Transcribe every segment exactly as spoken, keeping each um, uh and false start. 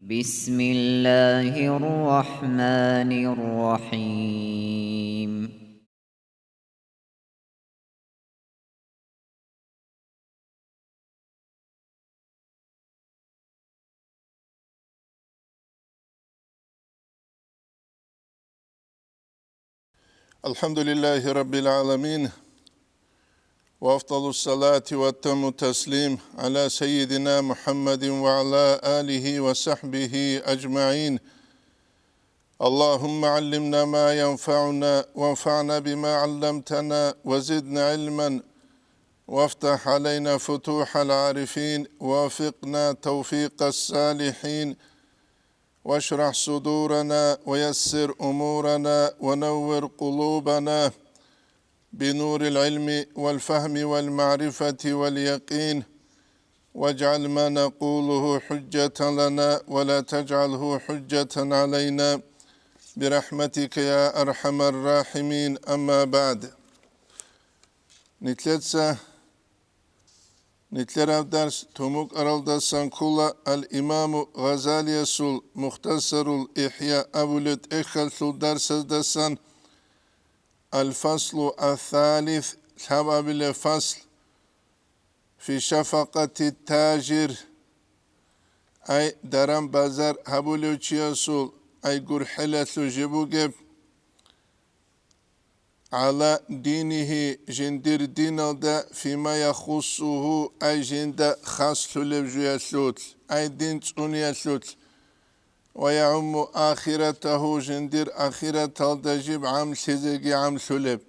بسم الله الرحمن الرحيم. الحمد لله رب العالمين، وأفضل الصلاة وأتم التسليم على سيدنا محمد وعلى آله وصحبه أجمعين. اللهم علمنا ما ينفعنا وانفعنا بما علمتنا وزدنا علما وافتح علينا فتوح العارفين ووفقنا توفيق الصالحين واشرح صدورنا ويسر أمورنا ونور قلوبنا بنور العلم والفهم والمعرفة واليقين، واجعل ما نقوله حجة لنا ولا تجعله حجة علينا برحمتك يا أرحم الراحمين. أما بعد. Нилъеца Нилъераб дарс тумукӀаралдасан ккола ал-Имаму Гъазалиясул Мухтасарул ИхӀя абулеб тӀехьалъул дарсаздасан, ал-фаслу ас-салис, лъабабилеб фасл, фи шафакъати тажир, ай даран-базар гьабулев чиясул, ай гурхӀелалъул жиб бугеб, гӀала динихи, жиндир диналда, фима яхуссуху, ай жинда хаслъулеб жуялъулъ, ай дин цӀуниялъулъ, ва ягӀумму ахиратаху, жиндир ахираталда жиб гӀамлъизеги гӀамлъулеб.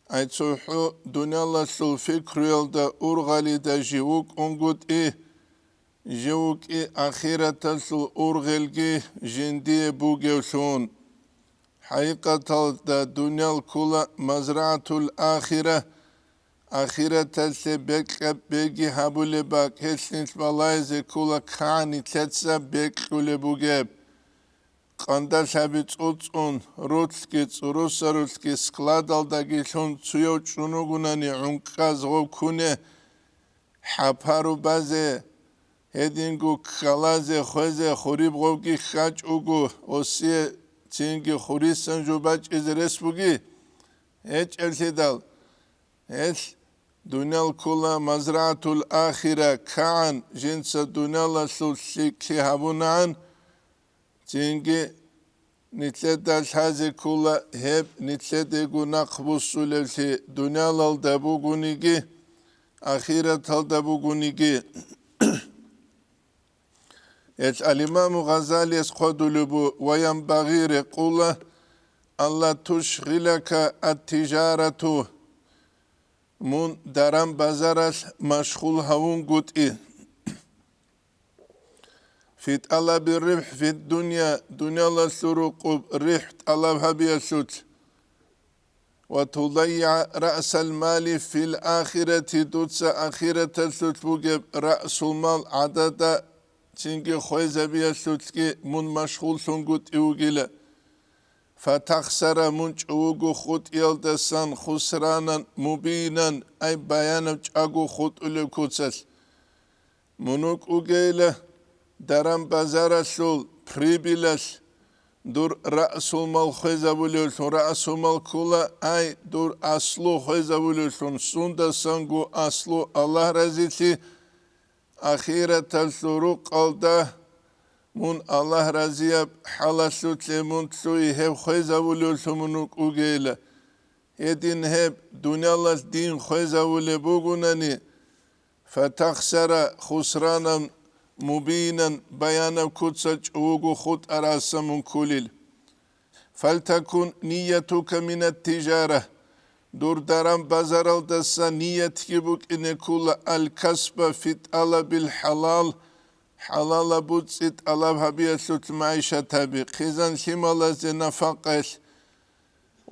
Ай цохӀо дуниялалъул фикруялда, ургъалида жив вукӀунгутӀи, жив вукӀи ахираталъул ургъелги жиндие бугевлъун. ХӀакъикъаталда дуниял ккола мазрагӀатул ахира, ахираталъе бекьа-беги гьабулеб бакӀ, гьелъ нилъ балагьизе ккола кагӀан нилъеца бекьулеб бугеб. Къандалъаби цӀуцӀун, рулъги цӀурусарулъги складалдаги лъун цуяв чӀун вугунани гӀункӀкӀаз гъов ккуне, хӀапару базе, гьединго ккалазе, хвезе, хуриб гъовги хьачӀ уго, осие цинги хурисан жо бачӀизе рес буги? ГьечӀеблъидал, гьелъ дуниял ккола мазрагӀатул ахира, кагӀан жинца дуниялалъул лъикӀлъи гьабунагӀан, цинги нилъеда лъазе ккола гьеб нилъедаго нахъ буссулевлъи, дуниялалда бугониги, ахираталда бугониги. Гьелъ ал-Имаму Гъазалияс хъвадулеб бу: «Ва янбагъи, рекъула, алла тушгъилака ат-тижарату, мун даран-базаралъ машгъул гьавунгутӀи, фи тӀалаби рибхӀ фид-дунья, дуниялалъул рукъуб рибхӀ тӀалаб гьабиялъулъ, ва тудайя раъсал мали фил ахирати, дуца ахираталъулъ бугеб раъсул мал гӀадада цинги хвезабиялъулъги мун машгъуллъунгутӀи вугила. Фатахсара, мун чӀугу хутӀиялдасан хусранан мубинан, ай баянаб чӀаго хутӀулеб куцалъ. Мун вукӀугейила даран-базаралъул прибылалъ дур раъсул мал хвезабулевлъун, раъсул мал ккола, ай, дур аслу хвезабулевлъун, сундасанго аслу Аллагь разилъи, ахираталъул рукъалда мун Аллагь разияб хӀалалъулъе мун лъугьи гьеб хвезабулевлъун мун вукӀугейила. Гьедин гьеб дуниялалъ дин хвезавулеб бугунани, фатахсара хусранан мубинан, баянаб куцалъ чӀугу хутӀараса мун ккулил. Фалтакун ниятука минат-тижара, дур даран-базаралдаса ниятги букӀине ккула, ал-касба фи тӀалабил хӀалал, хӀалалаб буцӀи тӀалаб гьабиялъулъ магӀишат гьаби, хъизан-лъималазе нафакъаялъ,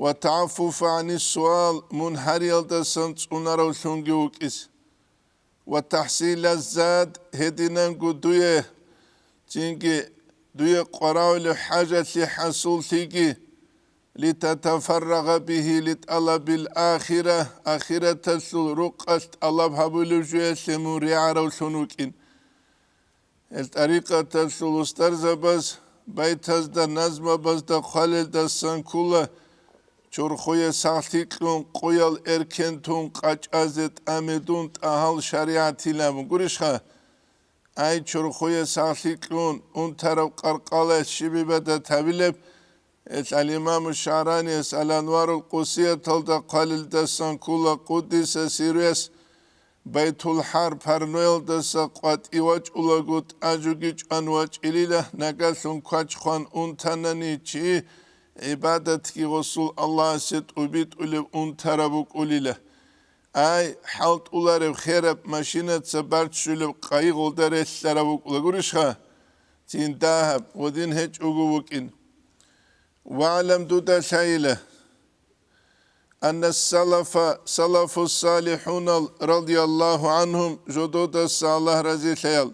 ва тагӀаффуфа гӀанис-суал, мун гьариялдасан цӀунаравлъунги вукӀис. Ва тахсилаз-зад, гьединанго дуе, цинги дуе къваравулеб хӀажалъи хӀасуллъиги, литатафаррагъа бигьи литӀалабил ахира, ахираталъул рукъалъ тӀалаб гьабулеб жоялъе мун регӀаравлъун вукӀин. Гьел тӀарикъаталъул устарзабаз байтазда, назмабазда хъвалелдасан ккола, чорхое сахлъи кьун, къоял эркен тун, къачӀазе тӀамедун тӀагьал шаригӀатилан. Гурищха? Ай, чорхое сахлъи кьун, унтараб къаркъалаялъ щиб гӀибадат гьабилеб? Гьелъ ал-Имаму ШагӀраниялъ Ал-Анварул Къудсияталда хъвалилдасан ккола, къуддиса сирруяс, Байтул-ХӀар парноялдаса къватӀив вачӀулаго тӀажуги чӀван вачӀилила, нагалъун квач хъван унтанани чи гӀибадатги гъосул Аллагьасе тӀубитӀулев унтараб букӀулила. Ай, хӀалтӀуларев хераб машинаца барччулеб къайгъулда релълъарав вукӀула гурищха? Цин дагьаб ва дин гьечӀого вукӀин. ВагӀлам, дуда лъайила, анна салафа, салафу салихӀунал, радияллагьу гӀанхум, жододаса Аллагь разилъаял,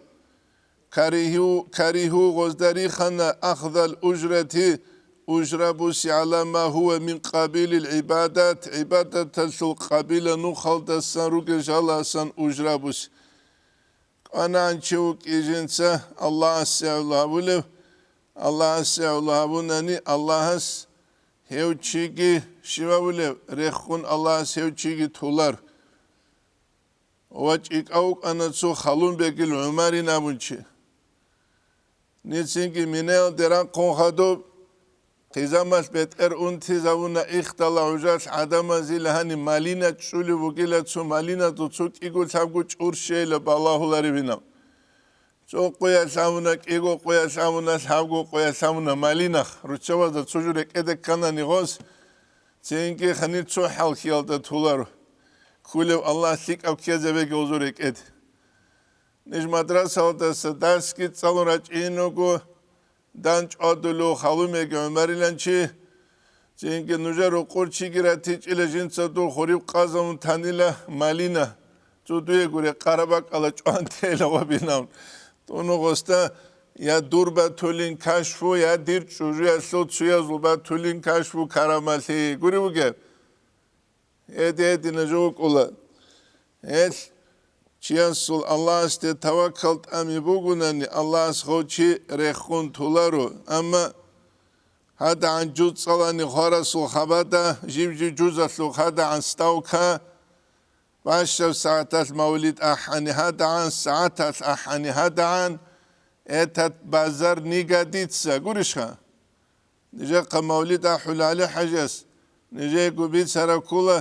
каригьу-, каригьу гъозда рихана ахзал ужрати, ужра буси гӀала ма гьува мин къабилил гӀибадат, гӀибадаталъул къабила нухалдасан ругел жаласан ужра буси. КъванагӀан чи вукӀи жинца Аллагьасе гӀоло гьабулев, Аллагьасе гӀоло гьабунани, Аллагьас гьев чиги щивавулев, рехун Аллагьас гьев чиги тулар. Ва чӀикӀав вукӀана цо Халунбегил ГӀумарин абун чи. Нецинги минаялде рахъун хадуб, хъизамалъ бетӀер унтизавуна, ихдала гӀужалъ гӀадамазила гьани малина чӀулев вугила, цо малиназул цо кӀиго-лъабго чӀурщейила балагьуларевинав. Цо къоялъ абуна, кӀиго къоялъ абуна, лъабго къоялъ абуна малинах, руччабазда цо жо рекӀеде кканани гъос, цинги гьанир цо хӀалхьиялда туларо. Ккулев Аллагь лъикӀав ккезабеги гъозул рекӀеде. Ниж мадрасалдаса дарсги цӀалун рачӀин руго, дандчӀвадулев Халунбеги ГӀумарилан чи, цинги нужер рукъур чиги ратичӀила, жинца дур хурив къазавун танила малина, цо дуе гуре къарабакӀала чӀван тела вабинавун. Тунугъоста я дур батулин кашфу, я дир чӀужуялъул цуязул батулин кашфу карамалъи гури вугеб? Гьеди-гьедина жо вукӀула. Гьелъ чиясул Аллагьасде таваккал тӀами бугунани, Аллагьас гъов чи рехун туларо. Амма гьадагӀан жуз цӀалани хварасул хабада, жив-жив жузалъул гьадагӀан ставка, бащдаб сагӀаталъ мавлид ахӀани гьадагӀан, сагӀаталъ ахӀани гьадагӀан, этот базар не годится, гурищха? Нижехъа мавлид ахӀулали хӀажас, нижего бицараб ккола,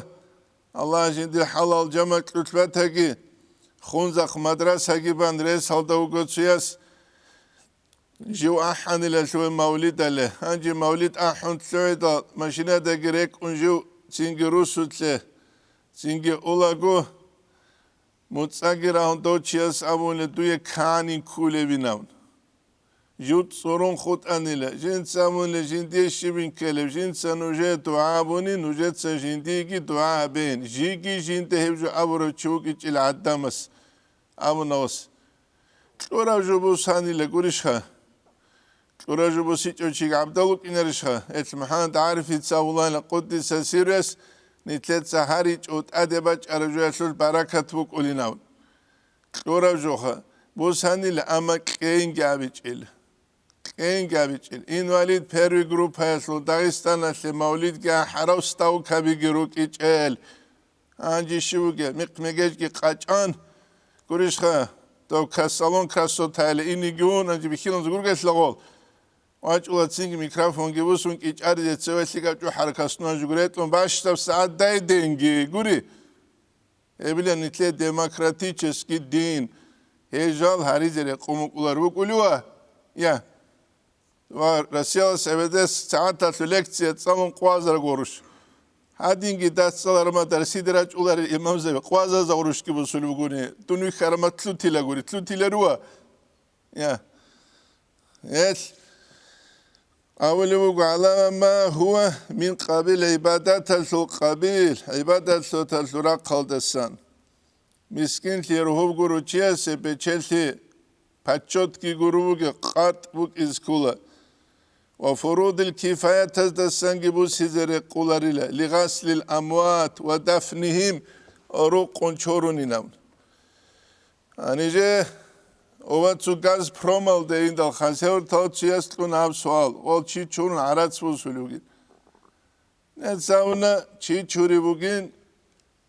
Аллагь жиндир хӀалал жамагӀ кьулъ батаги, хунзахъ мадрасаги бан ресалда вуго цуяс, жив ахӀанила лъугьа мавлидале. Гьанже мавлид ахӀун лъугӀидал машинадаги рекӀун жив цинги русулъе, цинги улаго, муцӀаги рагьун дов чияс абуна, дуе кани ккулевинавун. Жуд цӀурун хутӀанила, жинца абуна, жиндие щибин ккелеб, жинца нужее дугӀа абуни, нужеца жиндиеги дугӀа гьабеин, жиги жинда гьеб жо абурав чи вукӀичӀила гӀадамас, абуна ос. Кьурав жо бусанила гурищха? Кьурав жо бусичӀав чи гӀабдал вукӀинарищха? Гьелъ МухӀаммад ГӀарифица абулана, къуддиса сиррас, нилъеца гьаричӀо тӀаде бачӀараб жоялъул баракат букӀулинав. Кьурав жоха бусанила, амма кьейинги абичӀила. Кьейинги абичӀила. Инвалид первой группаялъул Дагъистаналъе мавлидги ахӀарав ставкабиги рукӀичӀел. Гьанже щив вугев? Микъ-мегежги къачӀан. Гурищха, дов кас-, салон красотайла инеги ун, гьанже бихьиланза гургелъа гъол. ВачӀула цинги микрофонги бусун кӀичӀаризе цеве лъикӀаб чӀухӀараб кас нугьан жугур гьетӀун бащдаб сагӀат дайденги гури. Гьебилан нилъее демократический дин, гьей жал гьаризе рекъон букӀулар букӀулев ва, я, ва Россиялас эбедес сагӀаталъул лекция цӀалун къвазараг гъурущ. Гьадинги дас цӀаларма дарсиде рачӀуларел имамзаби къвазаза гъурущги бусулеб бугони, дун вихьарама лъутила гури, лъутиларува. Я. Гьелъ абулеб буго, гӀала ма гьува мин къабил гӀибадаталъул къабил, гӀибадат лъуталъул рахъалдасан. Мискинлъи ргьуб гуручиясе бечелъи паччотги гуру буги къатӀ букӀиз ккула. Ва фурудил кифаятаздасанги бусизе рекъуларила, ли гъаслил амват ва дафнихим, рукъун чорунинавун. Гьанже Ва цо Газпромалде индал хасевартал чияс кьун гьаб суал, гъол чи чурун гӀарац бусулев вугин. Нецавна чи чури бугин,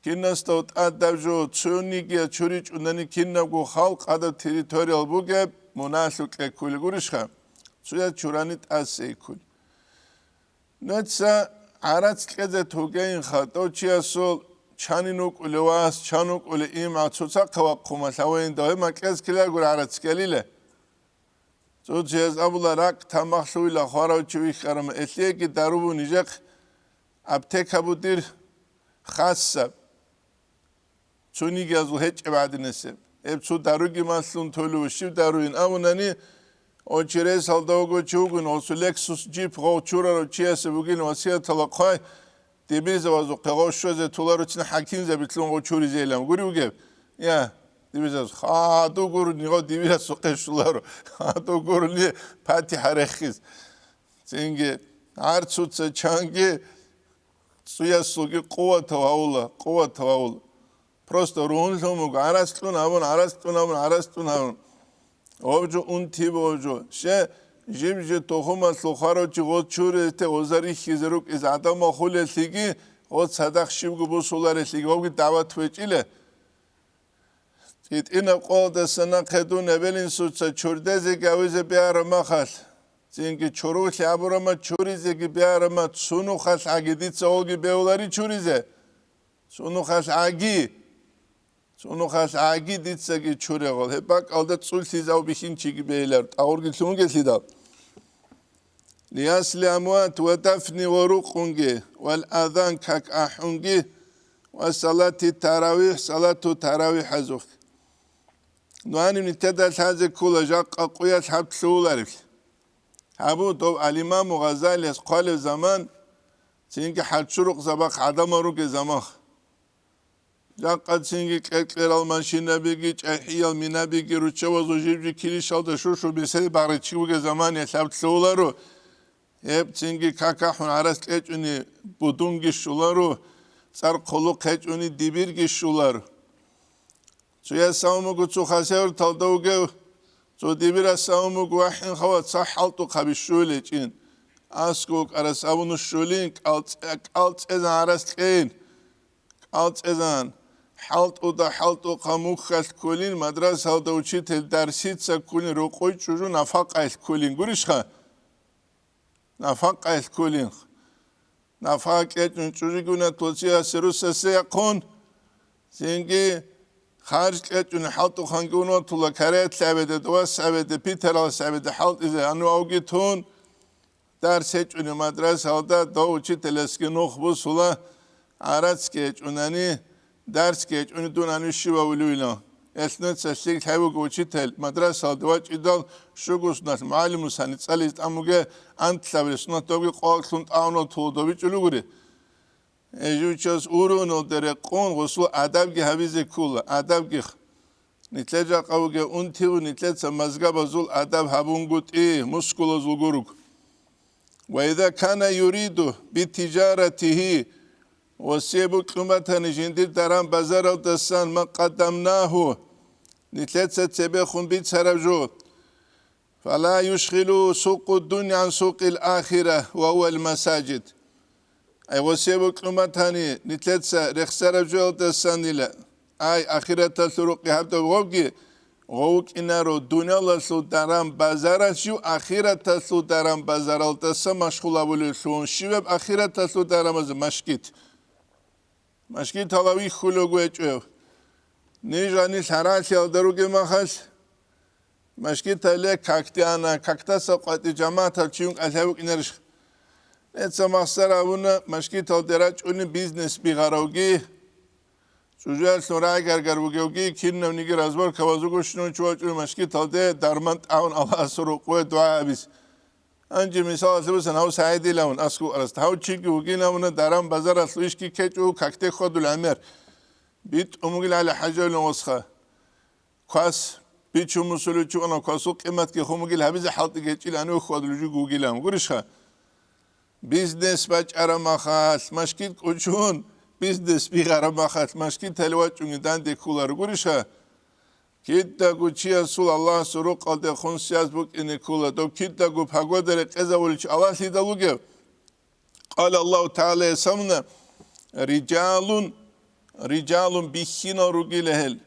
кинасдав тӀадаб жо, цониги чуричӀунани кинабго халкъ гьадаб территориял бугеб муналъукье кколел гурищха, цояз чурани тӀасейккул. Нуца гӀарац кьезе тугейин хатӀав чиясул чанин вукӀулев вас, чан вукӀулев имгӀа цоцахъе вахъума лъавейин, дагье макьез ккелел гури гӀарац ккелила. Цо чияс абула, ракӀ тамахлъуйла хварав чи вихьарама, элъеги дару бу нижехъ аптека бу дир хасаб. Цонигиязул гьечӀеб гӀадинасеб. Гьеб цо даруги малъун толев, щиб даруйин абунани, очересалда вуго чи вугин, гъосу Lexus джип гъов чурарав чиясе бугин васиятала хъвай, дибирзавазухъе гъов щвезе толаруцин хӀакимзабилъун гъов чуризейилан гури вугеб? Я, дибирзаваз, хадур гур, нигъо дибирасухъе щуларо, хадур гурни патихӀа реххис. Цинги гӀарцуца чанги цӀуясулги къуватав гьавула, къуватав гьавула. Просто ругьунлъун буго, гӀарац кьун абун, гӀарац кьун абун, гӀарац кьун абун. Гъоб жо унти бо жо. Ще жиб-жи тухумалъул хварав чи гъоз чуресте гъоза рихьизе рукӀизе гӀадамал хулеллъиги, гъоз цадахъ щибго бусулареллъиги, гъобги дават гьечӀила. КъитӀинаб къоялдаса нахъе дун эбел-инсуца чурдезе гавизе биараб махалъ, цинги чуруглъи абураб ма чуризеги биараб ма, цунухъалъ гӀаги дица гъолги бевлари чуризе. Цунухъалъ гӀаги, цунухъалъ гӀаги дицаги чурегъал. Гьеб бакӀалда цӀулъизав бихьинчиги бейилар, тӀагъурги лъунгелъидал. Лиясли амват ва дафни ва рукъунги, вал азан как ахӀунги, ва салати таравихӀ, салату таравихӀазухъ. Нугьаниб нилъеда лъазе ккола жакъа къуялъ гьаб лъугьуларевлъи. Гьабу дов алимаму Гъазалияс хъвалев заман, цинги хӀалчурухъ забахъ гӀадамал ругел заман. Жакъа цинги кьер-кьерал машинабиги, чӀахӀиял минабиги, руччабазул жиб-жиб килищалда шушу бесед багъичи бугеб заманиялъ гьаб лъугьуларо. Гьеб цинги какахӀун гӀарац кьечӀуни будунги щуларо, цӀар хъулухъ гьечӀуни дибирги щуларо. Цояс савмуго цо хасеварталда вугев, цо дибирас савмуго вахӀин хаваца хӀалтӀухъаби щулечӀин. АскӀов кӀарас абуну щулин, кӀалцӀе-, кӀалцӀезан гӀарац кьейин. КӀалцӀезан, хӀалтӀуда хӀалтӀухъа мухьалъ кколин, мадрасалда учитель дарсица кколин, рокъой чӀужу нафакъаялъ кколин гурищха? Нафакъаялъ кколин. Нафакъа кьечӀун чӀужуги уна тулциясе русасе яхъун, цинги харж кьечӀун хӀалтӀухъанги унотула Караялъ абеде, Довас абеде, Питералъ абеде хӀалтӀизе анвавги тун, Дарс гьечӀони мадрасалда дов учителасги нух бусула, гӀарацги гьечӀунани, дарсги гьечӀони дун гьанив щиб авулевилан. Элънуца лъикӀ лъай вуго учитель, мадрасалда вачӀидал щуго сунат мугӀалимусани цӀализ тӀамуге антлъабилеб сунат добги къвакълъун тӀагӀуна тулудобичӀулугури. Гьежучас уруналде рекъон гъусул адабги гьабизе ккола, адабги. Нилъер жакъа вугев унтиву нилъеца мазгабазул адаб гьабунгутӀи, мускулазул гуруг. Ва иза кана юриду битижаратихи, ва се букьун батани жиндир даран базаралдасан ма къаддамнагьу, нилъеца цебехун бицараб жо. Фала юшгъилу сукъу дунъя гӀан сукъил ахира ва гьуал масажид. Ай, гъосие букьун батани, нилъеца рехсараб жоялдасанила, ай, ахираталъул рукъи гьабдаб гъовги, гъов вукӀинаро дунялалъул даран-базаралъ жив ахираталъул даран-базаралдаса машгъул абулевлъун, щибаб ахираталъул дарамазда машгит. Машгитала вихьулаго гьечӀев. Ниж гьанил гьаралъиялда ругеб махалъ, машгитале какде ана, какдаса къватӀи жамагӀатал чи ункъалъ гьавукӀинарищ? Неца махсар абуна, машгиталде рачӀуни бизнес бигъаравги, чӀужуялъун рагӀи-гаргар бугевги, кинавниги разборкабазуго щунав чи вачӀуни машгиталде дарман тӀагӀун Аллагьасул рукъове дугӀа гьабиз. Гьанже мисалалъе бусан гьав СагӀидилавун аскӀов араст. Гьав чиги вугинавуна даран-базаралъул ишги ккечӀого какде хьвадул гӀемер. БитӀун бугил гьале хӀажавилан восха. Квас бичун мусулев чи вана, квасул къиматги хун бугил гьабизе хӀалтӀи гьечӀил гьанив хьвадулев жуги вугилан. Гурищха? Бизнес бачӀараб махалъ, машгит кӀучун, бизнес бигъараб махалъ, машгитале вачӀунги данде кколаро. Гурищха? Кидаго чиясул Аллагьасул рукъалде хунсияз букӀине ккола, дов кидаго пагода рекъезавулев чи Аллагьлъидал вугев. Къала Аллагьу ТагӀала ясамна: «Рижалун, рижалун бихьинал ругила гьел,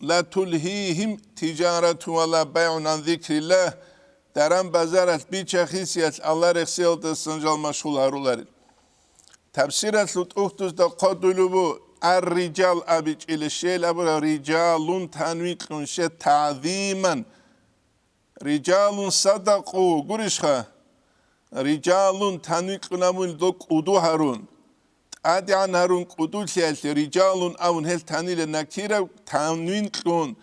ла тулгьигьим тижаратун ва ла байгӀун гӀан зикриллагь», даран-базаралъ, бича-хисиялъ Аллагь рехсиялдасан жал машгъул гьаруларел. Тафсиралъул тӀухьдузда хъодулеб бу ар-рижал абичӀила, щел абура рижалун танвикьун, щел тагӀзиман. Рижалун садакъу, гурищха? Рижалун танвикьун абун дол кӀуду гьарун, тӀадегӀан гьарун кӀудулъиялъе, рижалун абун гьел танила накира танвикьун,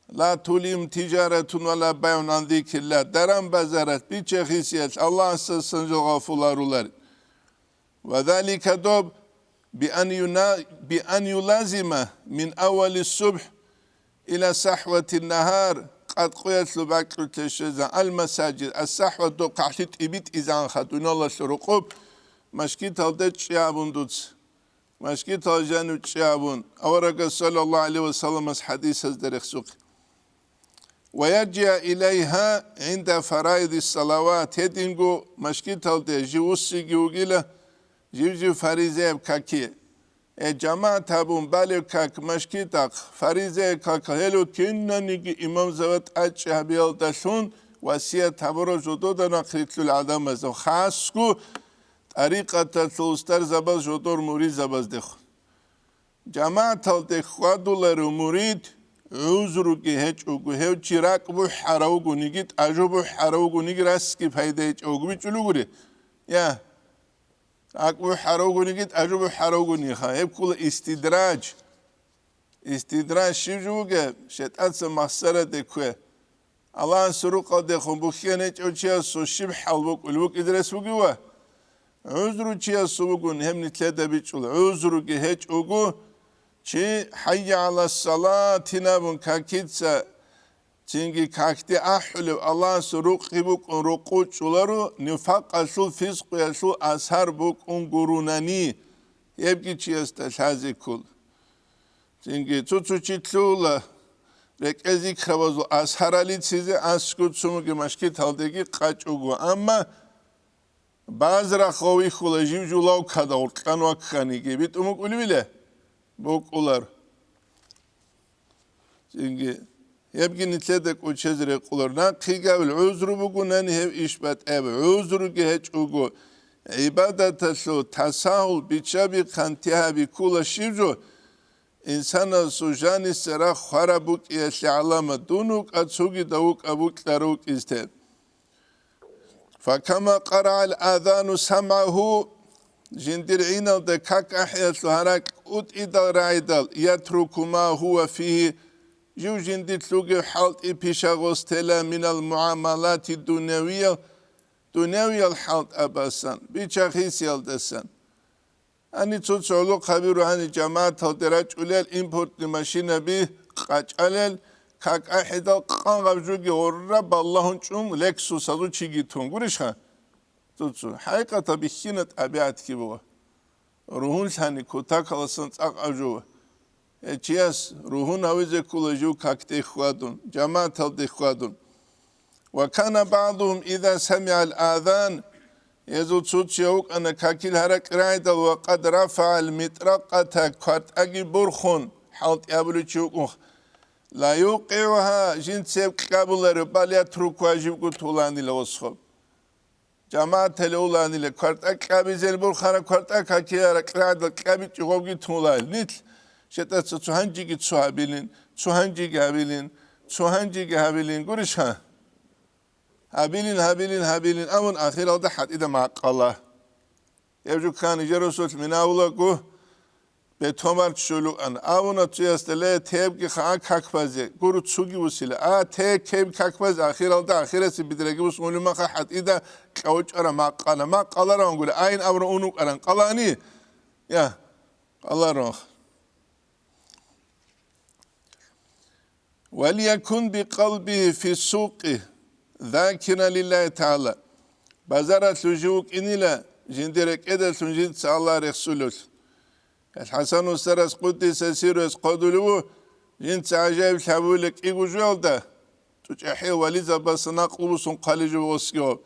ла тулгьигьим тижаратун ва ла байгӀун гӀан зикриллагь, даран-базаралъ, бича-хисиялъ Аллагьасдасан жал гъафуларулар. Ва залика доб, биан юна-, биан юлазима мин аввали субхӀ ила сахӀвати нагьар, къадкъуялъул бакьулъе щвезан, ал-масажид, ас-сахӀва доб хъахӀлъи тӀибитӀизанха дуналалъул рукъуб, машгиталда чӀи абун дуц. Машгитал жанив чӀи абун, аварагас саллаллагьу гӀалайгьи ва салламас хӀадисазда рехсухъе. «Ва яджиа илайгьа гӀинда фараиди салават», гьединго машгиталде жив вуссиги вугила, жив-жив фаризаяб каки. Э, жамагӀат гьабун балев как машгитахъ, фаризаяб как гьелев кинаниги имамзабаз тӀадчӀи гьабиялдалъун васият гьабураб жодода нахърилълъул гӀадамазда, хасго тӀарикъаталъул устарзабаз жодор муридзабаздехун. ЖамагӀаталде хьвадуларев мурид гӀузруги гьечӀого, гьев чи ракӀ бухӀарав вугониги, тӀажу бухӀарав вугониги, расги пайда гьечӀев вуго бичӀчӀулев гури. Я, ракӀ бухӀарав вугониги, тӀажу бухӀарав вугониха. Гьеб ккола истидраж. Истидраж щиб жо бугеб? ШайтӀаца махсараде ккве. Аллагьасул рукъалдехун бухьен гьечӀев чиясул щиб хӀал букӀулеб букӀине рес бугев ва? ГӀузру чиясул бугун гьеб нилъеда бичӀчӀула. ГӀузруги гьечӀого, чи «ХӀайя гӀала салат» гьабун какица, цинги какде ахӀулев Аллагьасул рукъги букӀун рокъов чӀоларо, нифакъалъул, фискъуялъул асар букӀун гурунани, гьебги чиясда лъазе ккола. Цинги цо-цо чи лъугьула, рекӀел зикрабазул асар алицизе, аскӀо цунги машгиталдеги къачӀого. Амма базарахъ вихьула жив жулав ккада гъоркьан вакканиги, битӀун букӀулевила? БукӀулар. Цинги гьебги нилъеда кӀочезе рекъолар. Нахъе гьабил гӀузру бугунани гьеб иш батӀияб, гӀузруги гьечӀого, гӀибадаталъул тасагьул биччаби-хъанти гьаби ккола щиб жо, инсанасул жаниса рахъ хвараб букӀиялъе гӀаламат, дун вукӀа цогидав вукӀа букӀарав вукӀизте. Факама къарагӀал азану самгӀагьу, жиндир гӀиналда как ахӀиялъул гьаракь кӀутӀидал рагӀидал, ятруку ма гьува фигьи, жив жиндир лъугев хӀалтӀи пиша гъос тела минал мугӀамалати дунявиял, дунявиял хӀалтӀабасан, бича-хисиялдасан. Гьаниб цо-цо гӀолохъаби рухӀани жамагӀаталде рачӀулел, импортный машинаби къачӀалел, как ахӀидал къан гъаб жуги гъорра балагьун чӀун Лексусазул чиги тун гурищха? Цо-цо. ХӀакъикъатаб бихьина тӀабигӀат киб буго. Ругьунлъани кутакаласан цӀакъ аб жуго. Гьев чияс ругьун гьавизе ккола жив какде хьвадун, жамагӀаталде хьвадун. Ва кана багӀдугьум иза самигӀал азан, гьезул цо-цояв вукӀана какил гьаракь рагӀидал ва къад рафагӀал митракъата, квартӀаги борхун, хӀалтӀи абулев чи вукӀун, ла юкъигӀугьа, жинцев кьабуларев, бал ятрукугьа, живго толанила гъосхъо. ЖамагӀатале уланила квартӀа кьабизел бурхара, квартӀа какиара кьада кьабичӀого гъовги тулал. Нилъ шетӀаца цо гьанжеги цо гьабилин, цо гьанжеги гьабилин, цо гьанжеги гьабилин. Гурищ гьа? Гьабилин, гьабилин, гьабилин, амун ахиралда хӀатӀида макъала. Гьев жукан нижер росулъ минавулаго, бетомар ччулуан, абуна цоясда: «Ле, тебги хаа как базе, гуру цуги вусила». А, те кеб как базе, ахиралда, ахирасе бидраги вус гьулимаха хӀатӀида кьавчӀара макъана. Макъалараван гури, айн абра унукаран къалани? Я, къалараван. «Валиякун бикъалбигьи фи сукъи, закиран лиллагьи тагӀала». Базаралъув жив вукӀинила, жиндир рекӀедалъун жинца Аллагь рехсулев. Гьел ХӀасан устарас къуддиса сирругьу хъодулев ву, Жинца гӀажаиблъи гьабулеб кӀиго жоялда, чӀучӀахӀиял вализабаса накълу бусун хъвалеб жо босго.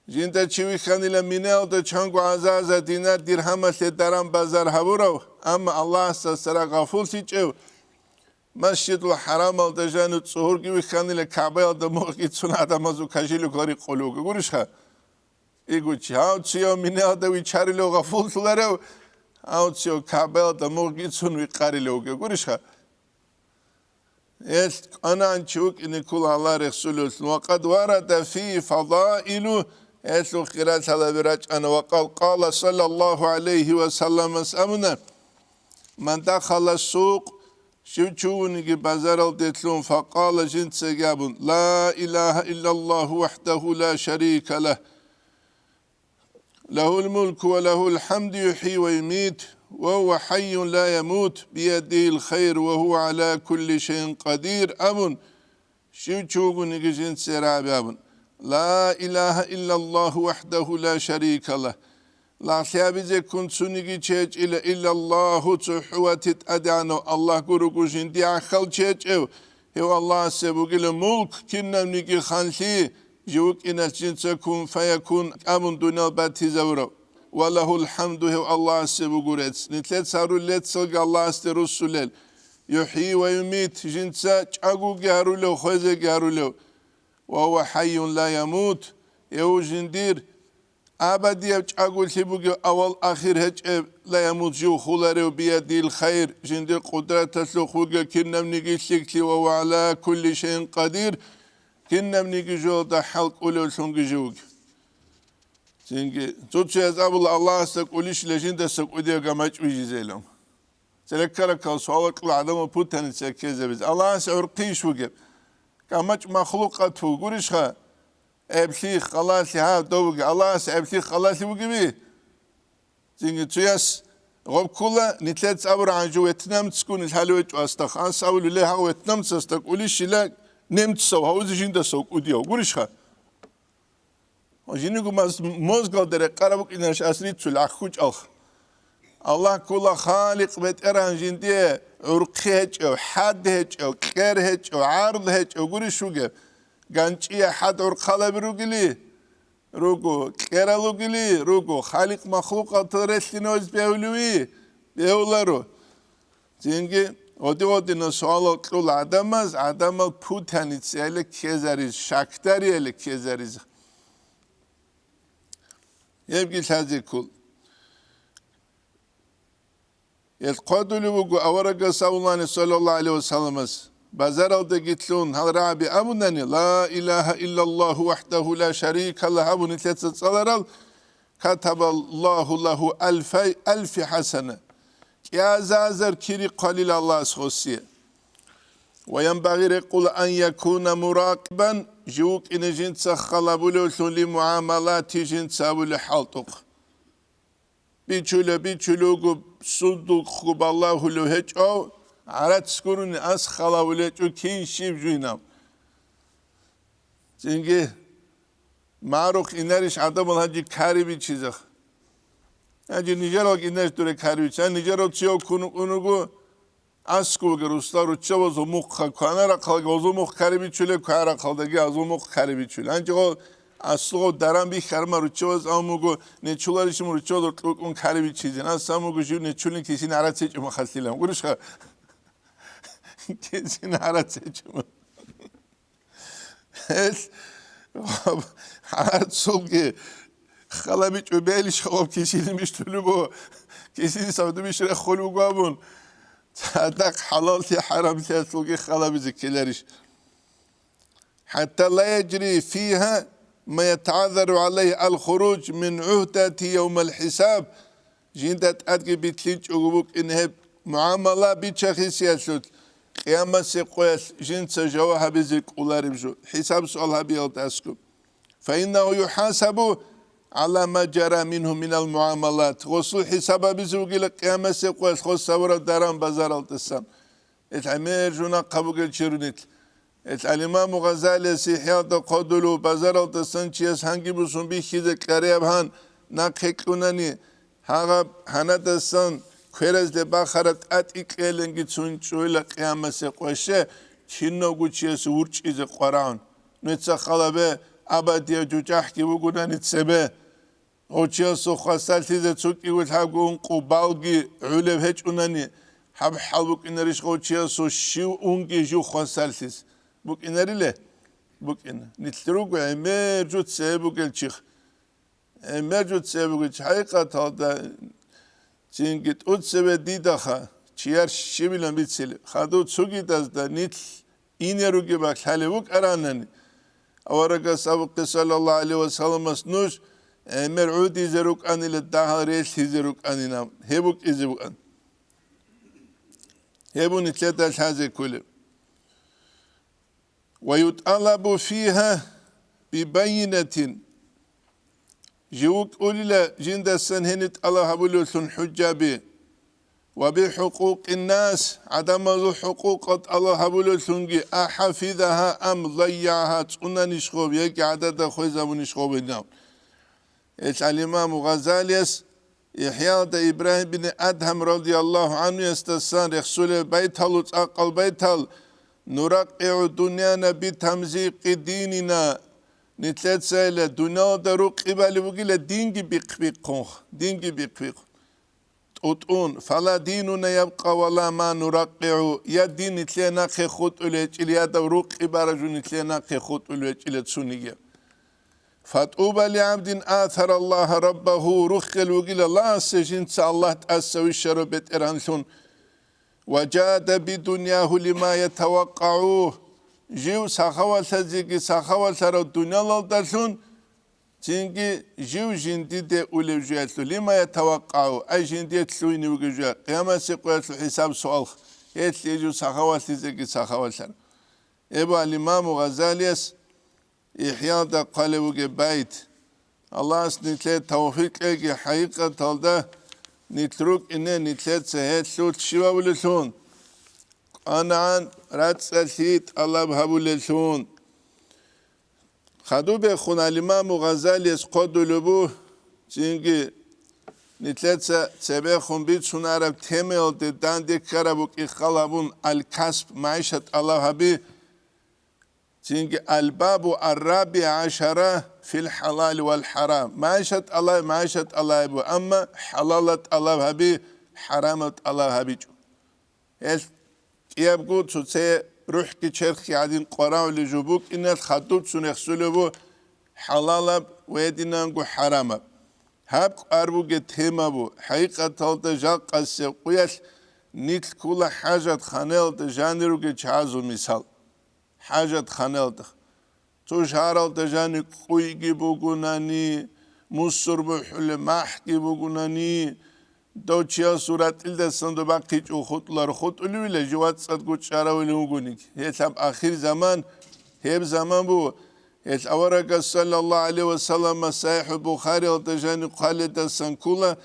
Жинда чи вихьанила минаялда чанго гӀазаза динар-диргьамалъе даран-базар гьабурав, амма Аллагьасда церан гъафуллъичӀев, Масжидул ХӀарамалда жану цӀугьурги вихьанила, КагӀбаялда мугъги цун гӀадамазул кашилугал рикъулев вуго, гурищха? Игучи, гьав цияв минаялда вичарилев гъафуллъуларев, гьав цияв КагӀбаялда мугъги цун викъарилев вуго, гурищха? Гьелъ кӀанагӀан чи вукӀине ккола Аллагь рехсулевлъун. Ва къад варада фи фадаилу, гьелъул хиралъалаби рачӀана, ва къал къала саллаллагьу гӀалайгьи ва салламас абуна: «Ман дахала сукъ», щив чи вугониги базаралде лъун, факъала, жинцаги абун: «Ла илагьа иллаллагьу вахӀдагьу ла шарика лагь, лагьул мулку ва лагьул хӀамду, юхӀйи ва юмит, ва гьува хӀайюн ла ямут, биядигьил хайр, ва гьува гӀала кулли шайин къадир», абун, щив чи вугониги жинца рагӀаби абун: «Ла илагьа иллаллагьу вахӀдагьу ла шарика лагь». Лагълъи гьабизе ккун цониги чи гьечӀила, иллаллагьу, цохӀо вати ТӀадегӀанав Аллагь гуруго жиндие гӀахьал чи гьечӀев, гьев Аллагьасе бугила мулк, кинабниги ханлъи, жив вукӀиналъ жинца кун фаякун абун дуниял батизавурав. Ва лагьул хӀамду, гьев Аллагьасе буго рецц, нилъеца гьарулел реццалги Аллагьасде руссулел. ЮхӀйи ва юмит, жинца чӀагоги гьарулев, хвезеги гьарулев. Ва гьува хӀайюн ла ямут, гьев жиндир абадияб чӀаголъи бугев, авал-ахир гьечӀев, ла ямут, жив хуларев, биядигьил хайр, жиндир къудраталъухъ вугев, кинабниги лъикӀлъи, ва гьува гӀала кулли шайин къадир, кинабниги жоялда хӀал кӀолевлъунги жив вугев. Цинги цо-цояз абула Аллагьасда кӀолищила жиндаса кӀудияв гамачӀ бижизейилан. Цереккаракал суалал кьула гӀадамал путаница ккезабизе. Аллагьас гӀурхъийищ вугеб? КӀамачӀ махлукъат вугурищха? ГӀеблъи, халалъи, гьа, дов вугеб. Аллагьас гӀеблъи, халалъи вугеви? Цинги цояс гъоб ккула, нилъеца абурагӀан жо ветнамцгун ил гьалев гьечӀо астахъ. Анс абулев, ле, гьав ветнамцасда кӀулищила немцав, гьавузе жиндасав кӀудияв. Гурищха? Жиниго маз-, мозгалда рекъараб букӀинарищ ас риццул гӀахьучӀалха. Аллагь ккола Халикъ БетӀергьан жиндие гӀурхъи гьечӀев, хӀад гьечӀев, кьер гьечӀев, гӀард гьечӀев гурищ вугеб? ГанчӀие хӀад гӀурхъалаби ругили руго, кьерал ругили руго, Халикъ махлукъатал релълъинаваз бегьулеви? Бегьуларо. Цинги гъоди-гъодинал суалал кьула гӀадамаз, гӀадамал путаницайилан ккезаризе, шакдарияйилан ккезаризе. Гьебги лъазе ккол. Гьел хъвадулев вуго аварагас абулани, саллаллагьу гӀалайгьи ва салламас, базаралдаги лъун гьал рагӀаби абунани, ла илагьа иллаллагьу вахӀдагьу ла шарика лагь абун нилъеца цӀаларал, катабаллагьу лагьу алфай алфи хӀасана, кӀиазазар кири хъвалила Аллагьас гъосие. Ва янбагъи, рекъула, ан якуна муракъибан, жив вукӀине жинца халабулевлъун, ли мугӀамалати, жинца абулеб хӀалтӀухъ. Бичула, бичулев вуго, сундулъго балагьулев гьечӀо, гӀарац гурони ас халавулев гьечӀо кин щиб жуйнав. Цинги магӀарухъ инарищ гӀадамал гьанже кари бичизеха? Гьанже нижералги инарищ дуре кари бичи? Гьанже нижерал чияв ккун вукӀун вуго, аскӀовги русла руччабазул мухъа квана рахъалги гьазул мухъ кари бичулеб, кван рахъалдаги гьазул мухъ кари бичулеб. Гьанже гъо аслугъав даран бихьарма руччабаз ам вуго, нечоларищ мун руччабазул кьукӀун кари бичизе. Ас ам вуго жив нечолин кисин гӀарац гьечӀеб махалъилан. Гурищха? Кисин гӀарац гьечӀеб. Гьел гьарцулги халабичӀо бегьилищ гъаб кисин миштулеб буго, кисин савдумиш реххулеб буго абун, цадахъ хӀалаллъи-хӀарамлъиялъулги халабизе ккеларищ? ХӀатта ла яжри фигьа ма ятагӀаззару гӀалайгьи ал-хуруж мин гӀугьдати явмал-хӀисаб, жинда тӀадги битлъинчӀого букӀин гьеб мугӀамала бичахисиялъулъ, Къиямасеб къоялъ жинца жаваб гьабизе кӀолареб жо, хӀисаб-суал гьабиялдасго. Фаиннагьу юхӀасабу гӀала ма жара мингьу минал мугӀамалат. Гъосул хӀисаб гьабизе вугила Къиямасеб къоялъ гъос гьабураб даран-базаралдасан. Ил гӀемер жо нахъа бугел чи рунилъ. Ил гӀалимаму Гъазалияс ИхӀяда хъодулев, базаралдасан чияс гьанги бусун бихьизе кьарияб гьан нахъе кьунани, гьагъаб гьанадасан Кверазде бахара тӀатӀи кьеленги цун чӀуйла къиямасе къвеше, кинавго чиясе вурчӀизе къварагӀун. Нуца халабе абадияв жужахӀги вугунани цебе. Гъов чиясул хвасарлъизе цо кӀиго лъабго ункъо балги гӀолеб гьечӀунани, гьаб хӀал букӀинарищ гъов чиясул щив унги жив хвасарлъизе? БукӀинариле? БукӀина. Нилъ руго гӀемер жо цебе бугел чих. Гьеб мер жо цебе бугич, хӀакъикъаталда цинги тӀоцебе дидаха, чияр щибилан бицилеб, хадув цогидазда нилъ ине ругеб лъалеб букӀаранани, аварагас абухъе, саллаллагьу гӀалайгьи ва салламас, нуж гӀемер гӀодизе рукӀанила дагьал релълъизе рукӀанина, гьеб букӀизе букӀан. Гьеб нилъеда лъазе кколеб. «Ва ютӀалабу фигьа бибайинатин», жив вукӀулила жиндасан гьениб тӀалаб гьабулевлъун хӀужаби, «ва бихӀукъукъиннас», гӀадамазул хӀукъукъал тӀалаб гьабулевлъунги, «ахӀафизагьа ам зайягӀагьа», цӀунанищ гъоб яги гӀадада хвезабунищ гъоб гьединав. Гьелъ ал-Имаму Гъазалияс ИхӀяда Ибрагьим бин Адгьам радияллагьу гӀанхуясдасан рехсулеб байталу цӀакъал байтал: «НуракъигӀу дуньяна битамзикъи динина», нилъецайила дунялда рукъи балеб бугила динги бихъ-бихъун, динги бихъ-бихъун. ТӀутӀун: «Фала динуна ябкъа вала ма нуракъигӀу», я дин нилъее нахъе хутӀулев гьечӀила, я дав рукъи бараб жо нилъее нахъе хутӀулев гьечӀила цониги. «ФатӀуба лигӀабдин атара Аллагьа раббагьу», руххел вугила лагъасе жинца Аллагь тӀаса вищарав бетӀергьанлъун. «Ва жада бидуньягьу лима ятавакъагӀу», жив сахавалъазеги сахавалъарав дунялалдалъун, цинги жив жиндиде улев жуялъул, «лима ятавакъагӀу», ай жиндие лъугьине вугев жуя, къиямасе къоялъул хӀисаб-суал, гьелъие жив сахавалъизеги сахавалъар. Эбу ал-Имаму Гъазалияс ИхӀялда хъвалев вугеб байт. Аллагьас нилъее тавфикъ кьеги, хӀакъикъаталда нилъ рукӀине нилъеца гьелъул щивабулелъун, къванагӀан рацӀцӀалъи тӀалаб гьабулелъун. Хадубехун ал-Имаму Гъазалияс хъодулеб бу, цинги нилъеца цебехун бицунараб темаялде данде ккараб букӀин хал гьабун, аль-касб, магӀишат тӀалаб гьаби, цинги аль-бабу ар-рабигӀ гӀашара фил хӀалали вал хӀарам. МагӀишат тӀалай, магӀишат тӀалай бу, амма хӀалалат тӀалаб гьаби, хӀарамат тӀалаб гьабичӀо. Гьелъ кӀиябго цоцае рухӀги черхги гӀадин къварагӀулел жо букӀиналъ хадубцун рехсулеб бу хӀалалаб ва гьединанго хӀарамаб. Гьаб кӀвар бугеб тема бу, хӀакъикъаталда жакъасеб къуялъ нилъ ккола хӀажатханаялда жанир ругел чагӀазул мисал. ХӀажатханаялда. Цо шагьаралда жанир кӀуйги бугунани, мусор бухӀулеб махӀги бугунани, дов чиясул ратӀилдасан доб бахъичӀого хутӀуларо, хутӀулевила, жив вацӀцӀадго чӀаравилин вугониги. Гьелъ аб ахир заман, гьеб заман бу, гьелъ аварагас, саллаллагьу гӀалайгьи ва саллама, СахӀихӀул Бухариялда жаниб хъваледасан ккола: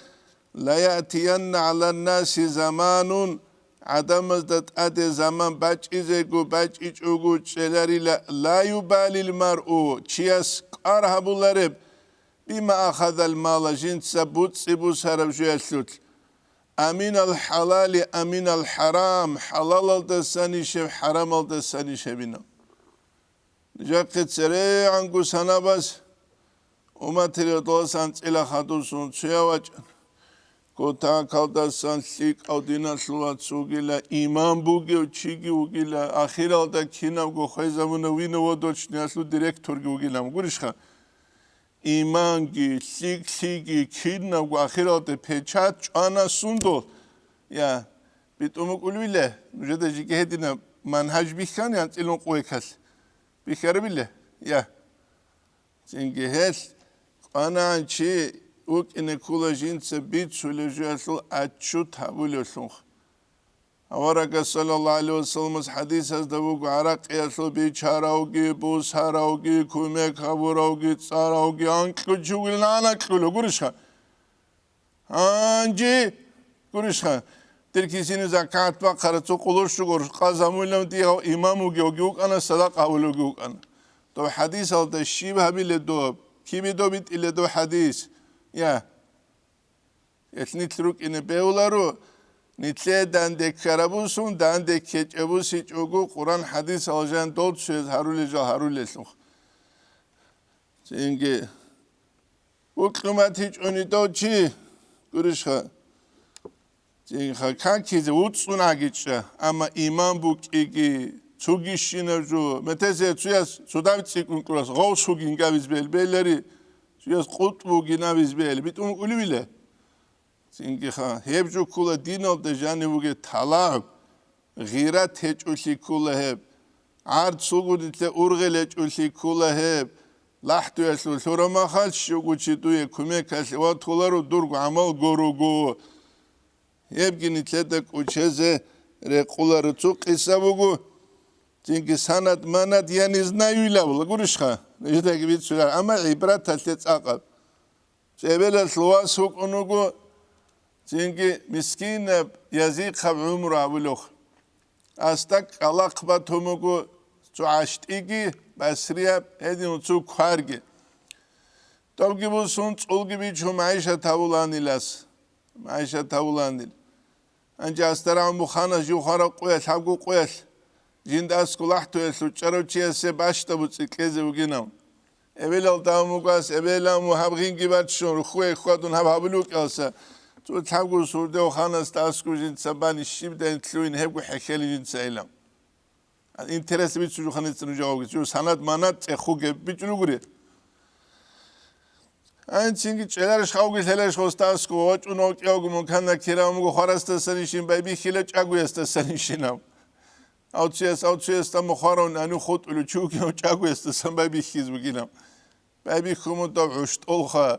«Ла яътиянна гӀаланнаси заманун», гӀадамазда тӀаде заман бачӀизего бачӀичӀого чӀеларила, «ла юбалил маръу», чияс кӀвар гьабулареб, «бима ахазал мала», жинца буцӀи бусараб жоялъулъ, «аминал хӀалали, аминал хӀарам», хӀалалалдасанищеб, хӀарамалдасанищебинав. Нижехъе церегӀанго санабаз умматил гӀодоласан анцӀила хадусун цояв вачӀана. Кутакалдасан лъикӀав диналъул вац вугила, иман бугев чиги вугила, ахиралда кинабго хвезабуна винов водочниялъул директорги вугилан, гурищха? Иманги, лъикӀлъиги, кинабго ахиралда печать чӀвана сундул. Я, битӀун букӀулвиле, нужеда жеги гьединаб мангьаж бихьани анцӀила ункъо векалъ. Бихьарабиле? Я. Цинги гьелъ къванагӀан чи вукӀине ккола жинца бицулев жоялъул отчет гьабулевлъунха. Аварагас, саллаллагьу гӀалайгьи ва салламас, хӀадисазда вуго: «ГӀаракъиялъул бичаравги, бусаравги, кумек гьабуравги, цӀаравги анкьучи вугилан анакьула», гурищха? Гьанже, гурищха, дир кисине закат бахъара цо къоло щуго къазамулев дигьав имам вугевги вукӀана, садакъа гьавулевги вукӀана. Дов хӀадисалда щиб гьабиле доб? Кибе доб битӀиле дов хӀадис? Я. Гьелъ нилъ рукӀине бегьуларо, Нилъее данде ккарабусун, данде ккечӀебусичӀого, Къуран-хӀадисал жан долччояз гьарулел жал гьарулелъул. Цинги букьуматичӀони дов чи, гурищха, цинги какизе вуцӀцӀун гӀагичӀа, амма иман букӀиги, цугищинав жо, метезе цуяс цудав цӀикӀкӀун кӀурас гъов сугин гавиз бел-, белари, цуяс къутӀбугин авиз бел-, битӀун уливиле. Цинги ха, гьеб жо ккула диналда жанив вугев талагӀуб, гъират гьечӀулъи ккула гьеб, гӀарцугу нилъе ургъел гьечӀулъи ккула гьеб, лахӀдуялъул лъурамахал щугу чи дуе кумекалъе ватуларо дурго гӀамал гуруго. Гьебги нилъеда кӀучезе рекъуларо цо къиса буго, цинги санат-манат я не знаю илавла гурищха, нижедаги бицунар, амма гӀибраталъе цӀакъаб. Цебелалъ вас вукӀун вуго, цинги мискинаб язихъаб гӀумру гьавулухъ. Асда кӀкӀалахъ батун буго цо гӀащтӀиги, басрияб, гьедин цо кварги. Добги бусун цӀулги бичун магӀишат гьавуланилас, магӀишат гьавуланил. Гьанже асдарагӀун бухана жив хвараб къоялъ, гьабго къоялъ, жинда аскӀо лахӀдуялъул чӀарав чиясе бащдаб буцӀи кьезе вугинав. Эбелалда гьав мугас, эбелан мугьаб гъинги баччун, рухьуе хьвадун гьаб гьабулев вукӀалса, цо лъабго сурдев ханасда аскӀо жинца бани щибдай лъугьин гьебго хӀехьели жинца илан. Интерес бицун жуханица нуж гьавги, жо санат-манат цӀехуге бичӀун вугури. Гьанцинги чӀеларищ гьавги лъеларищ гъостасго, вачӀун вакӀиявго муканна кирав муго хварасдасанищин байбихьила чӀагоясдасанищинав. Авцияс авциясда мухъарав нанив хутӀулев чи вукӀинав чӀагоясдасан байбихьиз бугилан. Байбихьун мутӀав гӀуштӀолха.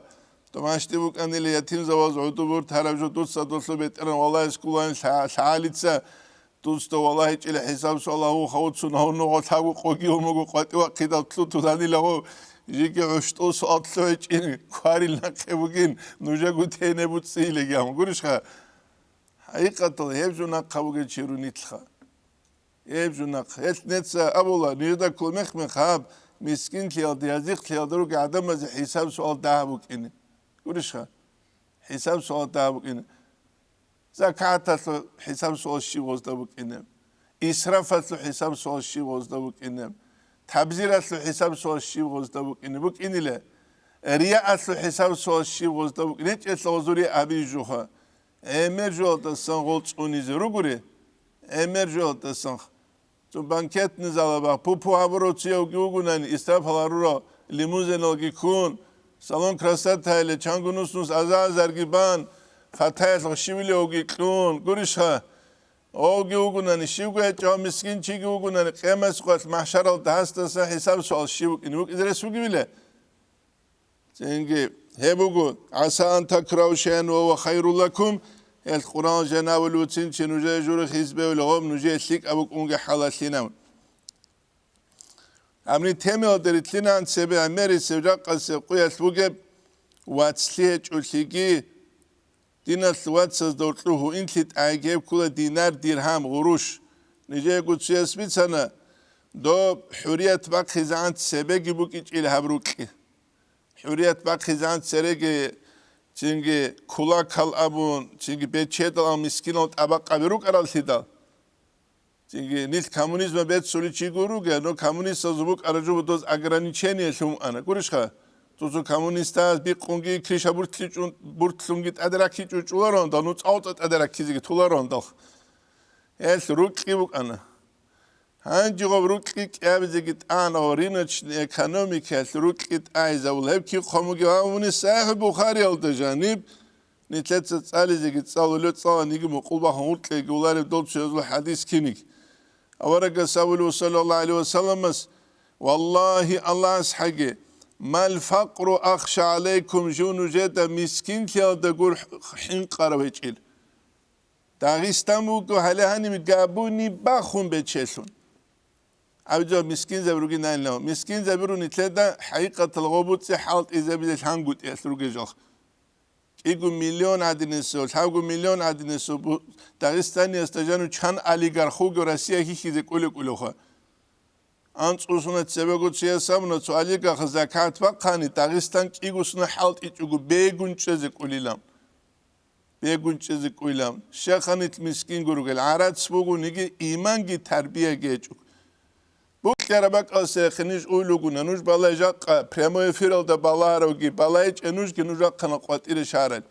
Томашди букӀанила ятимзаваз гӀуду бурт гьараб жо дуца долъул бетӀеран валагьес ккулаан лъа-, лъагӀалица. Дуцда валагьичӀила хӀисаб-суал гьавун хавуцун гьавун нугъа лъабго къоги умуго къватӀивахъидал лъутуланилаго, жеги гӀуштӀул суал лъугӀичӀин кварил нахъе бугин, нужего тене буцӀцӀилеги гьавун гурищха? ХӀакъикъаталда гьеб жо нахъа бугел чи рунилъха. Гьеб жо нахъа. Гьелъ неца абула, нижеда кумекмех гьаб, мискинлъиялда, язихълъиялда ругел гӀадамазе хӀисаб-суал дагьаб букӀине. Гурищха? ХӀисаб-суал дагьаб букӀине. ЗакагӀаталъул хӀисаб-суал щиб гъозда букӀине? Исрафалъул хӀисаб-суал щиб гъозда букӀине? Табзиралъул хӀисаб-суал щиб гъозда букӀине? БукӀиниле? Риаалъул хӀисаб-суал щиб гъозда букӀине? ГьечӀелъа гъозул риа гьабизе жуха. ГӀемер жоялдасан гъол цӀунизе ругури? ГӀемер жоялдасан. Цо банкетный залабах пу-пу гьабурав цияв вугунани, исрафал гьарурав, лимузиналги ккун, салон красотаяле чанго нус-нус аза-азарги бан, фатаялъ гъшивилевги кьун, гурищха? Овги вугунани, щивго гьечӀев мискин чиги вугунани, къемасухъалъ махӀшаралда гьасдаса хӀисаб-суал щив вукӀине вукӀизе рес вугевила? Цинги гьеб буго, «ГӀаса ан такрау шайан ва гьува хайрул лакум», гьелъ Къуръан жанавулев вуцин чи нужее жура хизбевли гъоб нужее лъикӀаб букӀунги хӀалалъинав. Гьабни темаялда рилълъинан цебе гӀемерисев жакъасеб къуялъ бугеб вацлъи гьечӀолъиги, диналъ вацазда гьоркьу гьуинлъи тӀайги гьеб ккула динар, диргьам, гъурущ. Нижего цуяс бицана, доб хӀурият бахъизегӀан цебеги букӀичӀила гьаб рукьи. ХӀурият бахъизегӀан цереги, цинги кулакал абун, цинги бечедал абун мискинал тӀабакъаби рукӀараллъидал. Цинги нилъ коммунизма беццулев чи гуруге, но коммунистазул букӀараб жо бугоз ограничениялъун ана. Гурищха? Цо-цо коммунистаз бикъунги криша буртлъичӀун, буртлъунги тӀаде раккичӀо чӀуларондал, ну цӀалцӀа тӀаде раккизеги туларондал. Гьелъ рукьи букӀана. Гьанже гъоб рукьи кӀиабизеги тӀана ва рыночный экономикаялъ рукьи тӀайзабул гьеб кихъ гьамуги гьавуни СахӀихӀ Бухариялда жаниб, нилъеца цӀализеги цӀалулев цӀаланиги мукъул бахун гъуркьеги улареб дол цоязул хӀадис киниг. Аварагас абулев, саллаллагьу гӀалайгьи вассаламас, валлагьи, Аллагьас хӀаги, мал факъру ахша гӀалайкум, жив нужеда мискинлъиялда гур хӀинкъарав гьечӀил. Дагъистан буго гьале гьаниб габуни бахун бечелъун. Абидал мискинзаби ругин айилав. Мискинзаби руни лъеда хӀакъикъатал гъобуцӀи хӀалтӀизабизе лъангутӀиялъ ругел жал. КӀиго миллион гӀадинасев, лъабго миллион гӀадинасев бу-, Дагъистаниясда жану чан олигарх вуго Россия хьихьизе кӀулев-кӀулевха. АнцӀусуна цебего чияс абуна, цо олигарх закат бахъани, Дагъистан кӀигусуна хӀалтӀичӀого бегун чӀезе кӀулилан. бегунчӀизе кӀуйилан, щай гьанилъ мискинго ругел, гӀарац бугониги, иманги тарбияги гьечӀо. Букьараб бакӀалдаса ниж уйлугуна, нуж балай жакъа прямой эфиралда балагьаравги, балайчӀа нужги, нуж рахъана къватӀире шагьаралъ.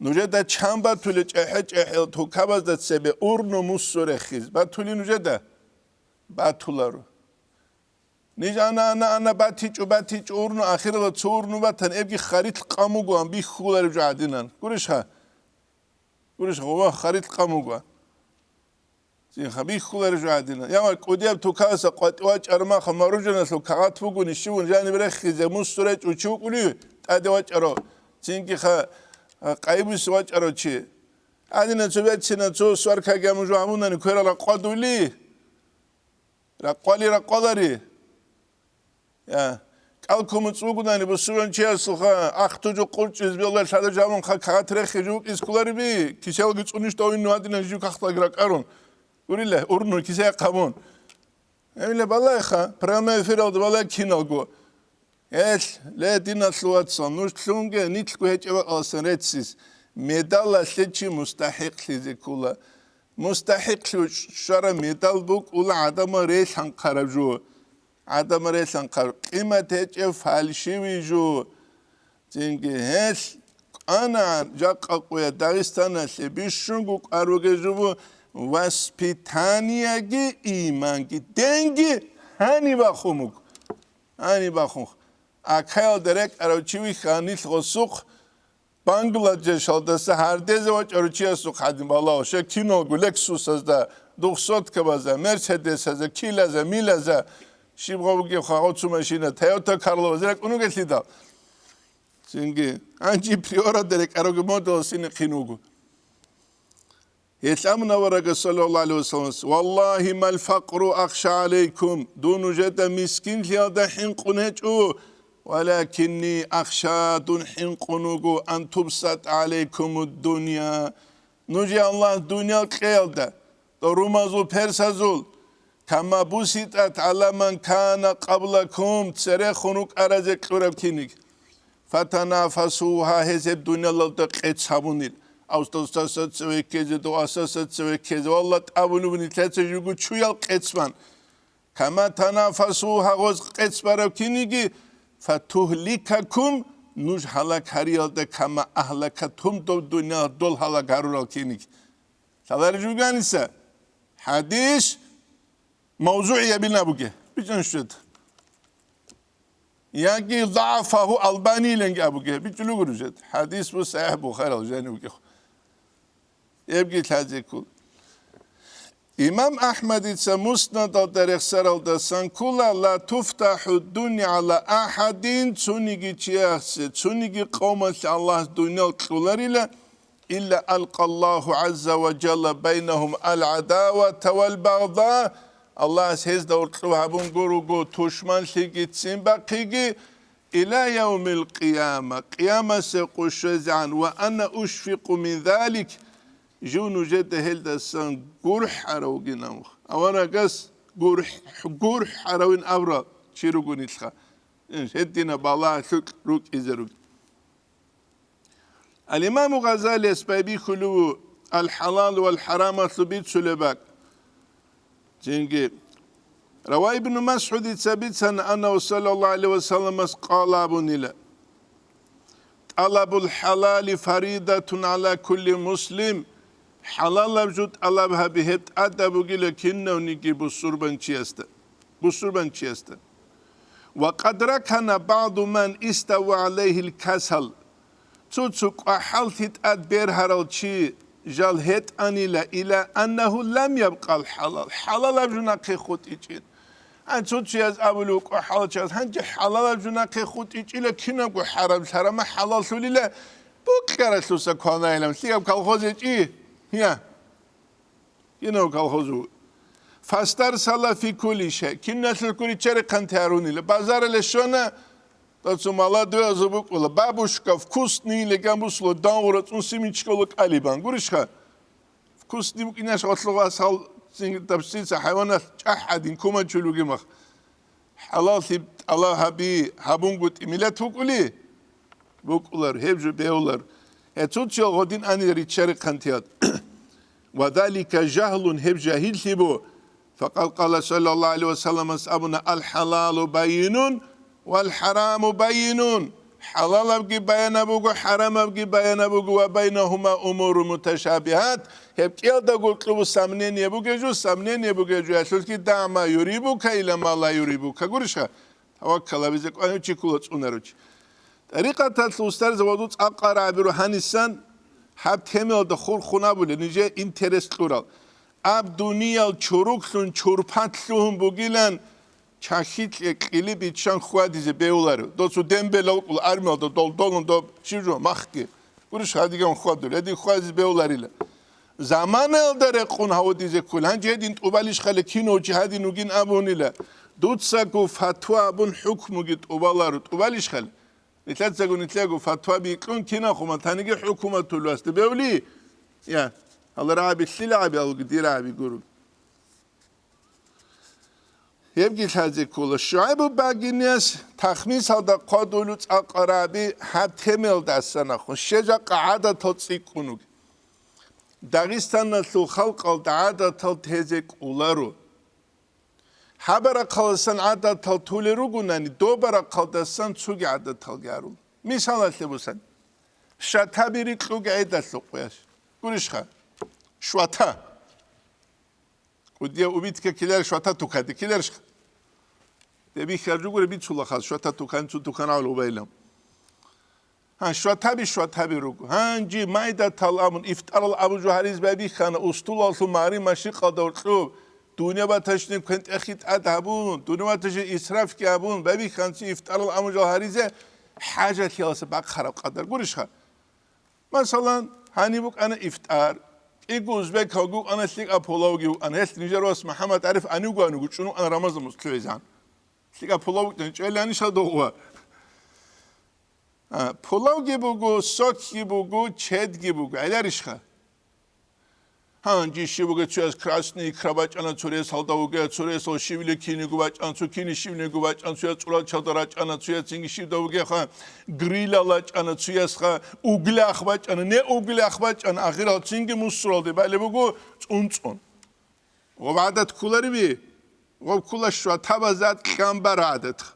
Нужеда чан батулеб чӀехӀе-чӀехӀел тукабазда цебе урну мусу рехиз? Батулей нужеда? Батуларо. Ниж ана, ана, ана, батичӀо, батичӀо урну, ахирала цо урну батан, эбги харилъ къам бугоан бихьулареб жо гӀадинан. Гурищха? Гурищха, ва харилъ къам бугоан. Цинха бихьулареб жо гӀадинан. Яма кӀудияб тукаласа къватӀи вачӀармаха мороженалъул кагъат бугони щивун жаниб рехизе мусу речӀо чи вукӀулев, тӀаде вачӀаро. Цинги ха, къайбусе вачӀаро чи. Гьадинан цо бецина цо сваркаги гьамужу гьабунани кверал ракъвадули. Ракъвали ракъвалари. Я. КӀалкумуц вугунани бусуран чиясулха ахтужу къурчӀиз белла лъадажамунха кагъат рехи жукӀиз кколариби, киселги цӀунищ давин нугьадинан жив кахталги ракӀарун. Гурилла, урну кисая хъабун. Гьебила балайха, прямой эфиралда балай киналго. Гьелъ, ле, диналъул вацал, нуж лъунге нилъго гьечӀеб бакӀаласан реццис, медалалъе чи мустахӀикълъизе ккола. МустахӀикълъи щвараб медал букӀула гӀадамал релъанхъараб жо. ГӀадамал релъанхъараб, къимат гьечӀеб фальшивый жо. Цинги гьелъ кӀанагӀан жакъа къуя Дагъистаналъе бищунго кӀвар ругел жо бу, воспитаниеги иманги, денги гьаниб бахун буго. Гьаниб бахун. Акаялда рекӀарав чи вихьа нилъ гъосухъ, Бангладешалдаса гьардезе вачӀарав чиясухъ гьадин балагьу, щай киналго Лексусазда, двухсоткабаза, Мерседесаза, Килаза, Милаза, щиб гъов бугеб хагъо цо машина, Тойота Карловазе рекӀун вугелъидал. Цинги, гьанжи Приорада рекӀаравги модаласине хъин вуго. Гьелъ абуна аварагас, саллаллагьу гӀалайгьи вассалам: «Валлагьи, мал факъру ахша гӀалайкум», дун нужеда мискинлъиялда хӀинкъун гьечӀо, «валакинни ахша», дун хӀинкъун вуго, «ан тубсатӀа гӀалайкумуд дунья», нужее Аллагь дуниял кьеялда, румазул, персазул, «кама буситӀат гӀала ман кана къаблакум», церехун рукӀаразе кьураб киниг. «Фатанафасугьа», гьез гьеб дуниялалда къец гьабунил. Австасаса цеве ккезе, дуасаса цеве ккезе, валла, тӀабулеб нилъеца жугу чуял къецбан. «Кама танафасугьа», гъоз къец бараб киниги, «фатугьликакум», нуж гьалак гьариялда, «кама агьлакатгьум», доб дуниял дол гьалак гьарурал киниг. Лъалареб жуганиса, хӀадис мавзугӀиябин абуге, бичӀчӀан щвед. Яги ضعفه الألباني иланги абуге, бичӀчӀулугур жед. ХӀадис бу СахӀихӀ Бухарил жанив бугехъу. Эбги лъазе ккол. Имам АхӀмадица Муснадалда рехсаралдасан ккола: «Ла туфтахӀу дунья гӀала ахӀадин», цониги чиясе, цониги къавмалъе Аллагьас дуниял кьоларила, «илла алкъаллагьу гӀазза ва жалла байнагьум ал-гӀадавата вал-багъда», Аллагьас гьезда уркьуб гьабун гуруго тушманлъиги ццин бахъиги, «иля явмил къияма», къиямасе къо щвезегӀан, «ва ана ушфикъу мин залик», жив нужеда гьелдасан гурхӀарав вугин. Аварагас гурхӀ-, гурхӀаравин абурав чи ругонилха, гьедина балагьлъукь рукӀизе ругин. Ал-Имаму Гъазалияс байбихьулев ву ал-хӀалал вал хӀарамалъул бицулеб бакӀ. Цинги, рава Ибну МасгӀудица бицана, аннагьу саллаллагьу гӀалайгьи ва салламас къала абунила: «ТӀалабул хӀалали фаридатун гӀала кулли муслим», хӀалалаб жо тӀалаб гьаби гьеб тӀадаб бугила кинавниги бусурбанчиясда. бусурбанчиясда. «Ва къад ракана багӀду ман истава гӀалайгьил касал». Цо-цо кӀвахӀаллъи тӀад бергьарал чи жал гьетӀанила, «иля аннагьу лам ябкъал хӀалал». ХӀалалаб жо нахъе хутӀичӀин. Гьан цо-цояз абулев кӀвахӀалчияс: «Гьанже хӀалалаб жо нахъе хутӀичӀила, кинабго хӀарам-лъарамал хӀалаллъулила, букьаралъуса кванаилан, лъигаб колхоз гьечӀи». Я. Кинав колхозу. «Фастарсала фи кулли шай». Киналъулъго риччари хъанти гьарунила. Базарале щвана, тӀоцу молодоязул букӀула: «Бабушка, вкусный», леган бусула, дагъура цӀун семечкала кӀалибан. Гурищха? Вкусный букӀинаш гъолъугъа сал дапсица хӀайваналъ чӀахӀадин кумачул ругимах. ХӀалаллъи тӀалаб гьаби гьабунгутӀи миллат вукӀули? БукӀулар, гьеб жо бегьулар. Гьецуциял гъодин ани риччари хъантият. Ва далика жагьлун, гьеб жагьиллъи бу. Факъад къала саллаллагьу гӀалайгьи ва салламас абуна: «Ал-хӀалалу байинун, вал-хӀараму байинун». ХӀалалабги баянаб буго, хӀарамабги баянаб буго, ва байнагьума умуру муташабигьат. Гьеб кӀиялда гуркьубу сомнение бугежу, сомнение бугежу, ялъулъги дагьма юрибука ила ма ла юрибука. Гурищха? Таваккал гьабизе кӀванав чи ккола цӀунарав чи. ТӀарикъаталъул устарзабазул цӀакъ къарагӀаби ру гьанисан, гьаб темаялда хурхун абулеб, нижее интерес кьурал. Аб дуниял чуруклъун чурпат лъугьун бугилан, чахьи кьекьили биччан хьвадизе бегьуларо. Доцу дембелал кӀул армиялда дол-долун доб щиб жо махги. Гурищ гьадиган хьвадул, гьадин хьвадизе бегьуларила. Заманаялда рекъун гьавудизе ккол. Гьанже гьедин тӀубалищ хала кинав чи гьадин вугин абунила. Дуцаго фатва абун хӀукмуги тӀубаларо. ТӀубалищ хала? Нилъецаго нилъего фатва бикьун кинаб хъума таниги хӀукуматул васде бевли? Я, гьала рагӀаби лъила гӀаби алги дир гӀаби гуру. Гьебги лъазе ккола. ШугӀайбу багиниялъ тахмисалда хъвадулев цӀакъ къарагӀаби гьаб темаялдасан ахун, щежакъа гӀадатал цӀикӀкӀун вугеб. Дагъистаналъул халкъалда гӀадатал тезе кӀоларо. Гьабарахъалдасан гӀадатал тулел ругонани, добарахъалдасан цоги гӀадаталги гьарун. Мисалалъе бусан. Шатаби рикьуги гӀедалъухъ яш. Гурищха? Швата. КӀудияв убитка килар швата тукаде киларищха? Дебихьар жугуре бицула хас, швата тукан цу тукан гӀавлу байлам. Гьан, шватаби, шватаби руго. Гьанже майдатал абун, ифтарал абу жо гьариз байбихьана, устулалъул магьри машрикъалда уркьуб, дуня баташни квен-тӀехи тӀад гьабун, дуня баташни исрафги гьабун, байбихьанци ифтарал абу жо гьаризе хӀажалъияласа бахъараб къадар гурищха? Масалан, гьаниб букӀана ифтар, кӀиго узбекалги вукӀана, лъикӀаб пулавги вукӀана, гьелъ нижер вас МухӀаммад ГӀариф анивго-анивго чӀун вукӀана Рамазан муслугӀизан. ЛъикӀаб пулав букӀана, чӀвеланищ гьадугъ ва? А, пулавги буго, сокги буго, чедги буго. ГӀеларищха? Гьанже щиб буго, цуяс красный икра бачӀана, цо ресалда вуге, цо ресал щивли киниго бачӀана, цо кини щивниго бачӀана, цуяс цӀурачалда рачӀана, цуяс цинги щивда вугеха, грилал рачӀана, цуясха углях бачӀана, не углях бачӀана, ахирал цинги мусуралде балеб буго цӀунцӀун. Гъоб гӀадат кколариби? Гъоб ккола шватабазат кьан бара гӀадатха.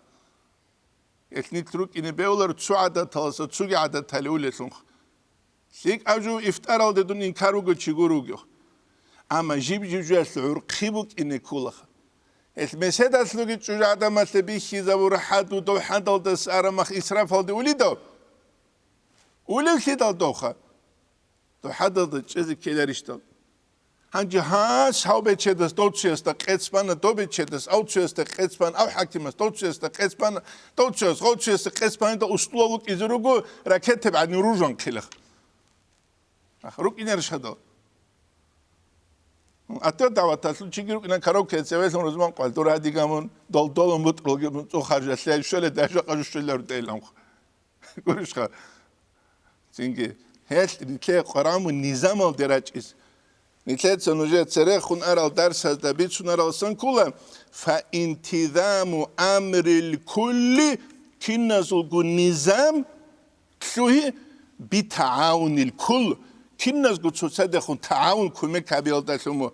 Гьелъ нилъ рукӀине бегьулар цо гӀадаталаса цоги гӀадатали улелъунха. ЛъикӀаб жо ифтаралде дун инкар буго чи гур вугев. Амма жиб-жиб жоялъ гӀурхъи букӀине кколаха. Гьелъ меседалъуги чӀужугӀадамалъе бихьизабура хӀаду дов хӀадалдаса арамах исрафалде улидав? Улевлъидал довха? ДухӀадалда чӀезе ккеларищдал? Гьанже гьас гьав бечедас дов цуясда къец бана, дов бечедас ав цуясда къец бана, ав хӀакимас дов цуясда къец бана, дов цуяс гъов цуясда къец банидал устулал вукӀизе руго ракетаб гӀадин ружан хъилах. Ах, рукӀинарищ гьадал? Атер даваталъул чиги рукӀина коробкаялъ цевелъун рузман къвал дур гьадигамун, дол-долун бутӀрулги цӀухаржалъе щоле дажа къажу щолару тӀейламхъ. Гурищха? Цинги, гьелъ нилъее къварамун низамалде рачӀиз. Нилъеца нужер церехун арал дарсазда бицунаралсан ккола, фаинтизаму амрил кулли, киназулго низам лъугьи, битагӀавунил кул, киназго цоцадехун тагӀавун кумек гьабиялдалъун.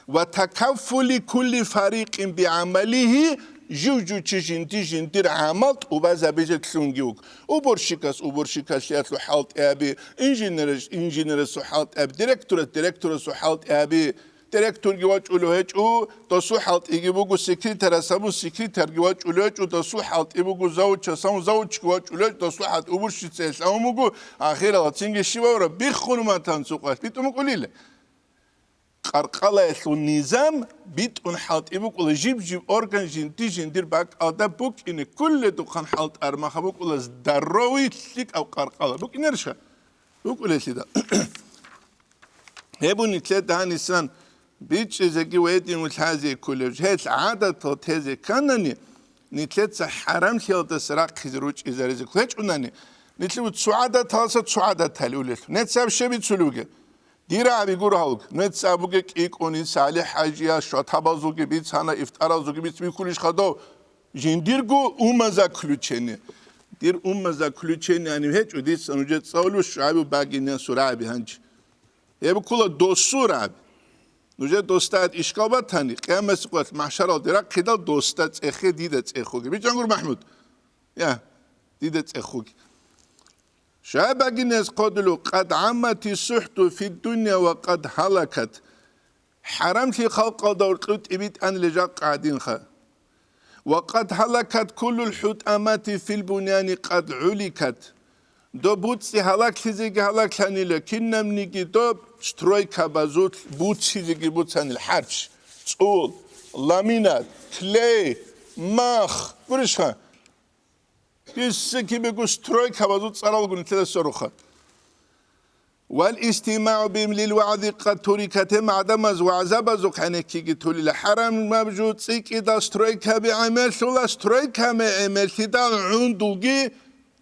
Ва такаффули кулли фарикъин бигӀамалигьи, жив-жив чи жинди-жиндир гӀамал тӀубазабизе лъунги вуго. Уборщикас уборщикалъиялъул хӀалтӀи гьаби, инженерас инженерасул хӀалтӀи гьаби, директорас директорасул хӀалтӀи гьаби. Директорги вачӀулев гьечӀо, досул хӀалтӀиги буго, секретарас абун секретарги вачӀулев гьечӀо, досул хӀалтӀи буго, завучас абун завучги вачӀулев гьечӀо, досул хӀалтӀи уборщицаялъ абун буго, ахирала цинги щибавра биххун матан цукъалъ битӀун букӀулила. Къаркъалаялъул низам битӀун хӀалтӀи букӀула, жиб-жиб орган жинди-жиндир бакӀалда букӀине кколедухъан хӀалтӀармаха букӀула здоровый лъикӀав къаркъала. БукӀинарищха? БукӀулелъидал. Гьеб нилъеда гьанисан бичӀчӀизеги ва гьедин лъазе кколеб. Гьелъ гӀадатал тезе кканани, нилъеца хӀарамлъиялдаса рахъизе ручӀизаризе кколечӀунани, нилъ цо гӀадаталаса цо гӀадатали улелъул. Нецаб щиб бицулев вугеб? Дир гьаби гуро гьавг, нугьеца абуге кӀикӀуни, СалихӀ-хӀажияс шватабазулги бицана, ифтаразулги биц бихьулищ хадав? Жиндирго умозаключение. Дир умма заключение гьаниб гьечӀо, дица нужер цӀалулев ШугӀайбу багиниан сураб гьанже. Гьеб ккола досураб. Нужер достат ишкал батани, къиямасеб къоялъ махӀшаралде рахъидал доста цӀехе дида цӀехуги. БичӀчӀангур, МахӀмуд. Я, дида цӀехуги. ШугӀайб багиниас хъодулев: «Къад гӀаммати сухӀту фиддунья ва къад гьалакат». ХӀарамлъи халкъалда уркьув тӀибитӀанила жакъа гӀадинха. «Ва къад гьалакат куллул хӀутӀамати фил буняни къад гӀуликат». Доб буцӀцӀи гьалаклъизеги гьалаклъанила, кинабниги доб стройкабазулъ буцизеги буцанил, хӀарч, цӀул, ламинат, клей, мах, гурищха? Гьесекибего стройкабазул цӀаралгун лъеда сорухъа. «Вал истимагӀу бим лил вагӀзи къад турикат», гьеб гӀадамаз вагӀзабазухъ гӀенеккиги тулила. ХӀарамаб жо цӀикӀкӀидал стройкаби гӀемерлъула, стройкаби гӀемерлъидал гӀундулги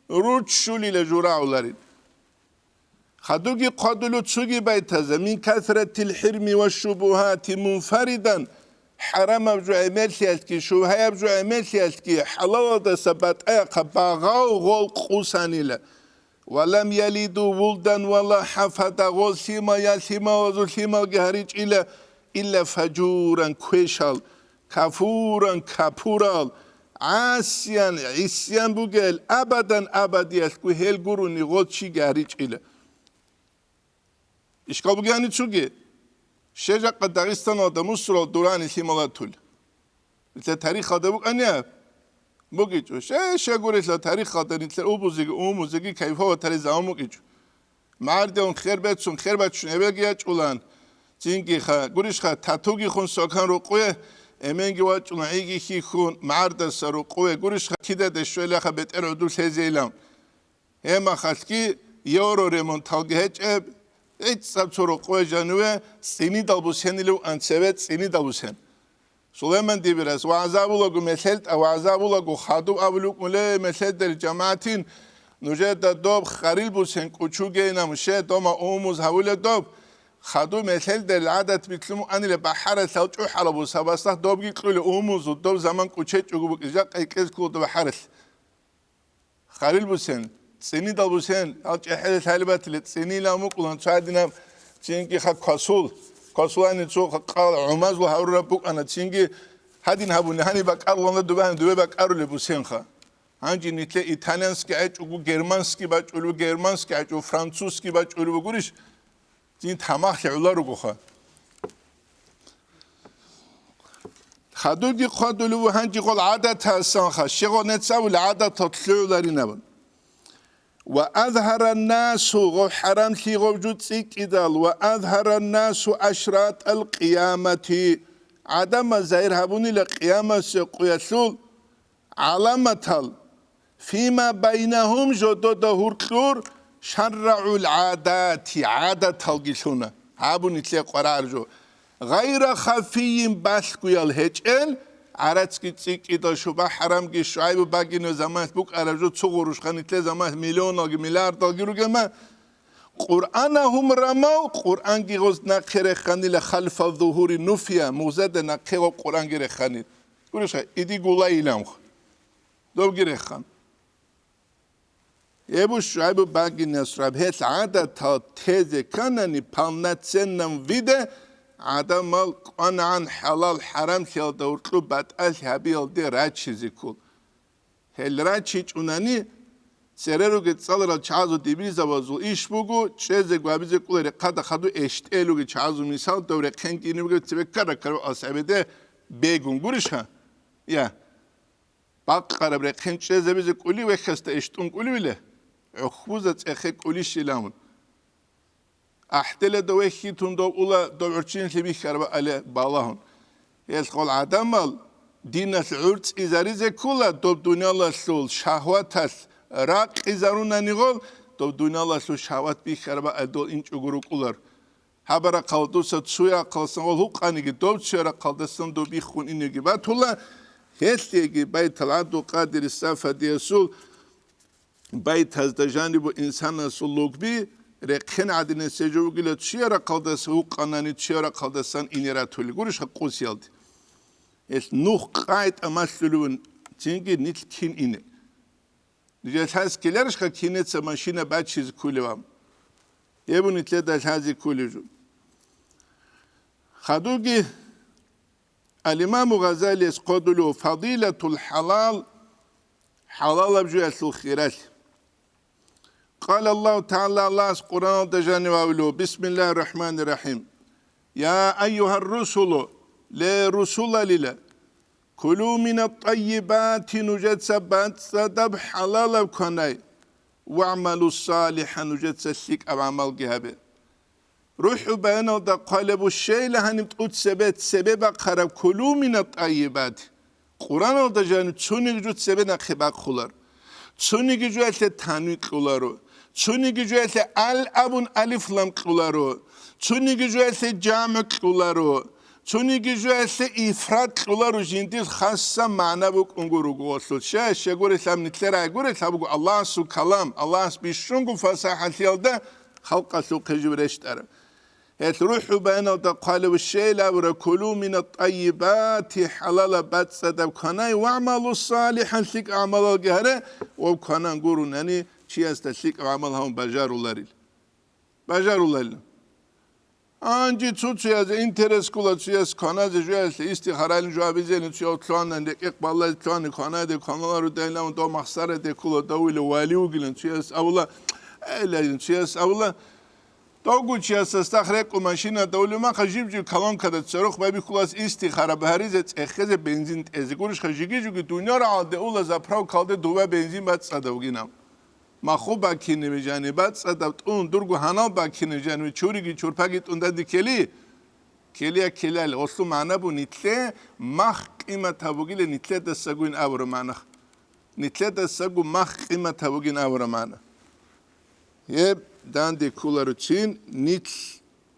руччулила журагӀуларин. Хадуги хъвадулев цоги байтазда: «Мин касратил хӀирми ва шубугьати мунфаридан», хӀарамаб жо гӀемерлъиялъги, шубгьаяб жо гӀемерлъиялъги, хӀалалалдаса батӀаяхъа багъав гъол къусанила. «Ва лам ялиду вулдан ва ла хафада», гъол лъимал я лъималазул лъималги гьаричӀила, «илла фажуран», квешал, «кафуран», капурал, «гӀасиян», гӀисиян бугел, абадан абадиялъго гьел гурони гъол чиги гьаричӀила. Ишкал бугеани цоги, щай жакъа Дагъистаналда мусурал дурани лъималатул? Нилъер тарихалда букӀаниаб? БукӀичӀо. Щай, щай гурелъул тарихалда нилъер убузеги, умумузеги кайфа ватарай заман букӀичӀо. МагӀардеун хер бецун, хер бачун эбелги ячӀулан. Цинги ха, гурищха, татуги хун сокан рукъуе, эменги вачӀулан гӀиги хьихьун, магӀардаса рукъуе, гурищха, кидаде щвелаха бетӀер гӀодулъ гьезейилан. Гьеб мехалъги евро ремонталги гьечӀеб, гӀицӀаб цо рокъове жаниве цӀинидал бусенилев анцеве цӀинидал бусен. Сулайман дибирас вагӀза булаго мехелтӀа, вагӀза булаго хадуб абулев вукӀун, ле, мехелдел жамагӀатин, нужеда доб харил бусен кӀучугейна муше дома умумуз гьавулеб доб. Хадуб мехелдел гӀадат битлъун анилеб бахӀаралъал чӀухӀараб бусабасда добги кьулеб умумузул доб заман кӀучечӀого букӀин, жакъа гьекъез ккола доб бахӀаралъ. Харил бусен, цӀинидал бусен, гьал чӀехӀел лъалебатиле цӀинилан букӀулан цо гьадинаб цинги ха квасул, квасулани цо къал гӀумазул гьаврураб букӀана цинги гьадин гьабуни, гьаниб бакӀаруланла дубани дубе бакӀарулеб бусенха. Гьанже нилъе итальянский гӀечӀого германский бачӀулеб, германский гӀечӀого французский бачӀулеб бугурищ? Цин тамахлъи гӀула ругоха. Хадурги хъвадулев гьанжегъол гӀадатасанха, щегъол нецавул гӀадатал лъугӀуларинаб. Ва азгьараннасу, гъов хӀарамлъи гъов жо цӀикӀкӀидал, ва азгьараннасу ашратал къиямати, гӀадамаз загьир гьабунила къиямасеб къуялъул гӀаламатал, фима байнагьум, жодода гьуркьур, шаррагӀул гӀадати, гӀадаталги лъуна. Гьабуни лъе къварагӀар жо. Гъайра хафийин, балъгоял гьечӀел, гӀарацги цӀикӀкӀидал шуба хӀарамги ШугӀайбу багинав заманалъ букӀараб жо цо гъурущ ханилъе заманалъ миллионалги миллиардалги ругема. Къуръанагьум рамав, Къуръанги гъоз нахъе реханила халфа зугьури нуфия, мугъзада нахъе гъоб Къуръанги реханил. Гурищха, иди гулайилан. Добги рехан. Эбу ШугӀайбу багинас раб гьел гӀадатал тезе кканани, полноценном виде гӀадамал кӀванагӀан хӀалал-хӀарамлъиялда гьуркьу батӀалъи гьабиялде рачизе ккол. Гьел рачичӀунани, цере ругел цӀаларал чагӀазул дибирзабазул иш буго, чӀезе гвабизе кӀолареб хъада-хадув эштӀел ругел чагӀазул мисал, дов рехъен гини бугеб цебе ккара-ккарав асхӀабиде бегун гурищха? Я. Бакъараб рехъен чӀезабизе кӀули вехьасда эштӀун кӀуливиле? ГӀухьбуза цӀехе кӀулищилан. АхӀделеда вехьитун дов ула, дов гӀурччинлъи бихьараб аля балагьун. Гьелъ гъол гӀадамал диналъ гӀурцӀизаризе ккола, доб дуниялалъул шагьваталъ ракъизарунани гъол, доб дуниялалъул шагьват бихьараб аля дол инчӀого рукӀулар. Гьаб рахъал дуца цуяхъалсан гъол гьукъаниги, дов цуя рахъалдасан дов биххун инеги батула, гьелъеги байтал ГӀабдулкъадир Сафадиясул байтазда жанибу инсанасул лугби рехъен гӀадинесе жо вугила, чуя рахъалдаса гьукъанани, чуя рахъалдасан ине ратули. Гурищ гьакъусиялде. Гьелъ нух къайтӀа малъулевун цинги нилъ кин ине. Нижер лъазе ккеларищха кинеца машина бачизе кколев? Гьеб нилъеда лъазе кколеб жо. Хадубги Ал-Имаму Гъазалияс хъодулев фадилатул хӀалал, хӀалалаб жоялъул хиралъи. Къала Аллагьу ТагӀала, Аллагьас Къуръаналда жанив абулев: «Бисмиллагьир рахӀманир рахӀим. Я айюгьар русулу, ле русулалила, кулу минат тӀаййибати, нужеца бацӀцӀадаб хӀалалаб кванай, вагӀмалу салихӀа, нужеца лъикӀаб гӀамалги гьабе». РухӀу баяналда хъвалеб щейла гьаниб тӀуцебе цебе бахъараб кулу минат тӀайибат. Къуръаналда жаниб цониги жо цебе нахъе бахъулар. Цониги жоялъе танвин кьоларо. Цониги жоялъе ал абун алифлам кьоларо. Цониги жоялъе жамгӀу кьоларо. Цониги жоялъе ифрат кьоларо, жиндир хасса магӀна букӀунго ругоалъул. Щай, щай гурелъ аб нилъер гӀай гурелъ абуго Аллагьасул калам, Аллагьас бищунго фасахӀалъиялда халкъалъухъе жив рещтӀараб. Гьелъ рухӀу баяналда хъвалев щейла абура: «Кулу минат тӀайибати», хӀалалаб бацӀцӀадаб кванай, «вагӀмалу салихӀан», лъикӀ гӀамалалги гьаре, ва кванан гурун, яни чиясда лъикӀ гӀамал гьавун бажаруларил. Бажаруларил. Гьанже цо-цоязе интерес ккола, цояс кваназе жоялъе истихаралин жо абизелин, цояв лъугьанан рекӀекъ баллазе лъугьани кванаде кваналару дайилан дов махсараде ккола, довила вали вугилан, цояс авла, гӀелайин, цояс авла, Довгучиясда стах рекӀун машинада улев маха жиб-жиб колонкада церухъ байбихьулас истихара багьаризе цӀехезе бензин тӀезе. Гурищха, жиги-жуги дунял рагӀалде ула заправкалде дува бензин бацӀцӀадав вугинав. Маху бакине вижани бацӀцӀадав тӀун, дурго гьанал бакине вижани чуриги чурпаги тӀун данде ккели? Ккелия ккелали, гъолъу магӀна бу нилъе мах къимат гьабугила нилъедасагуин абура магӀна. Нилъедасагу мах къимат гьабугин абура магӀна. Гьеб данде кколаруцин нилъ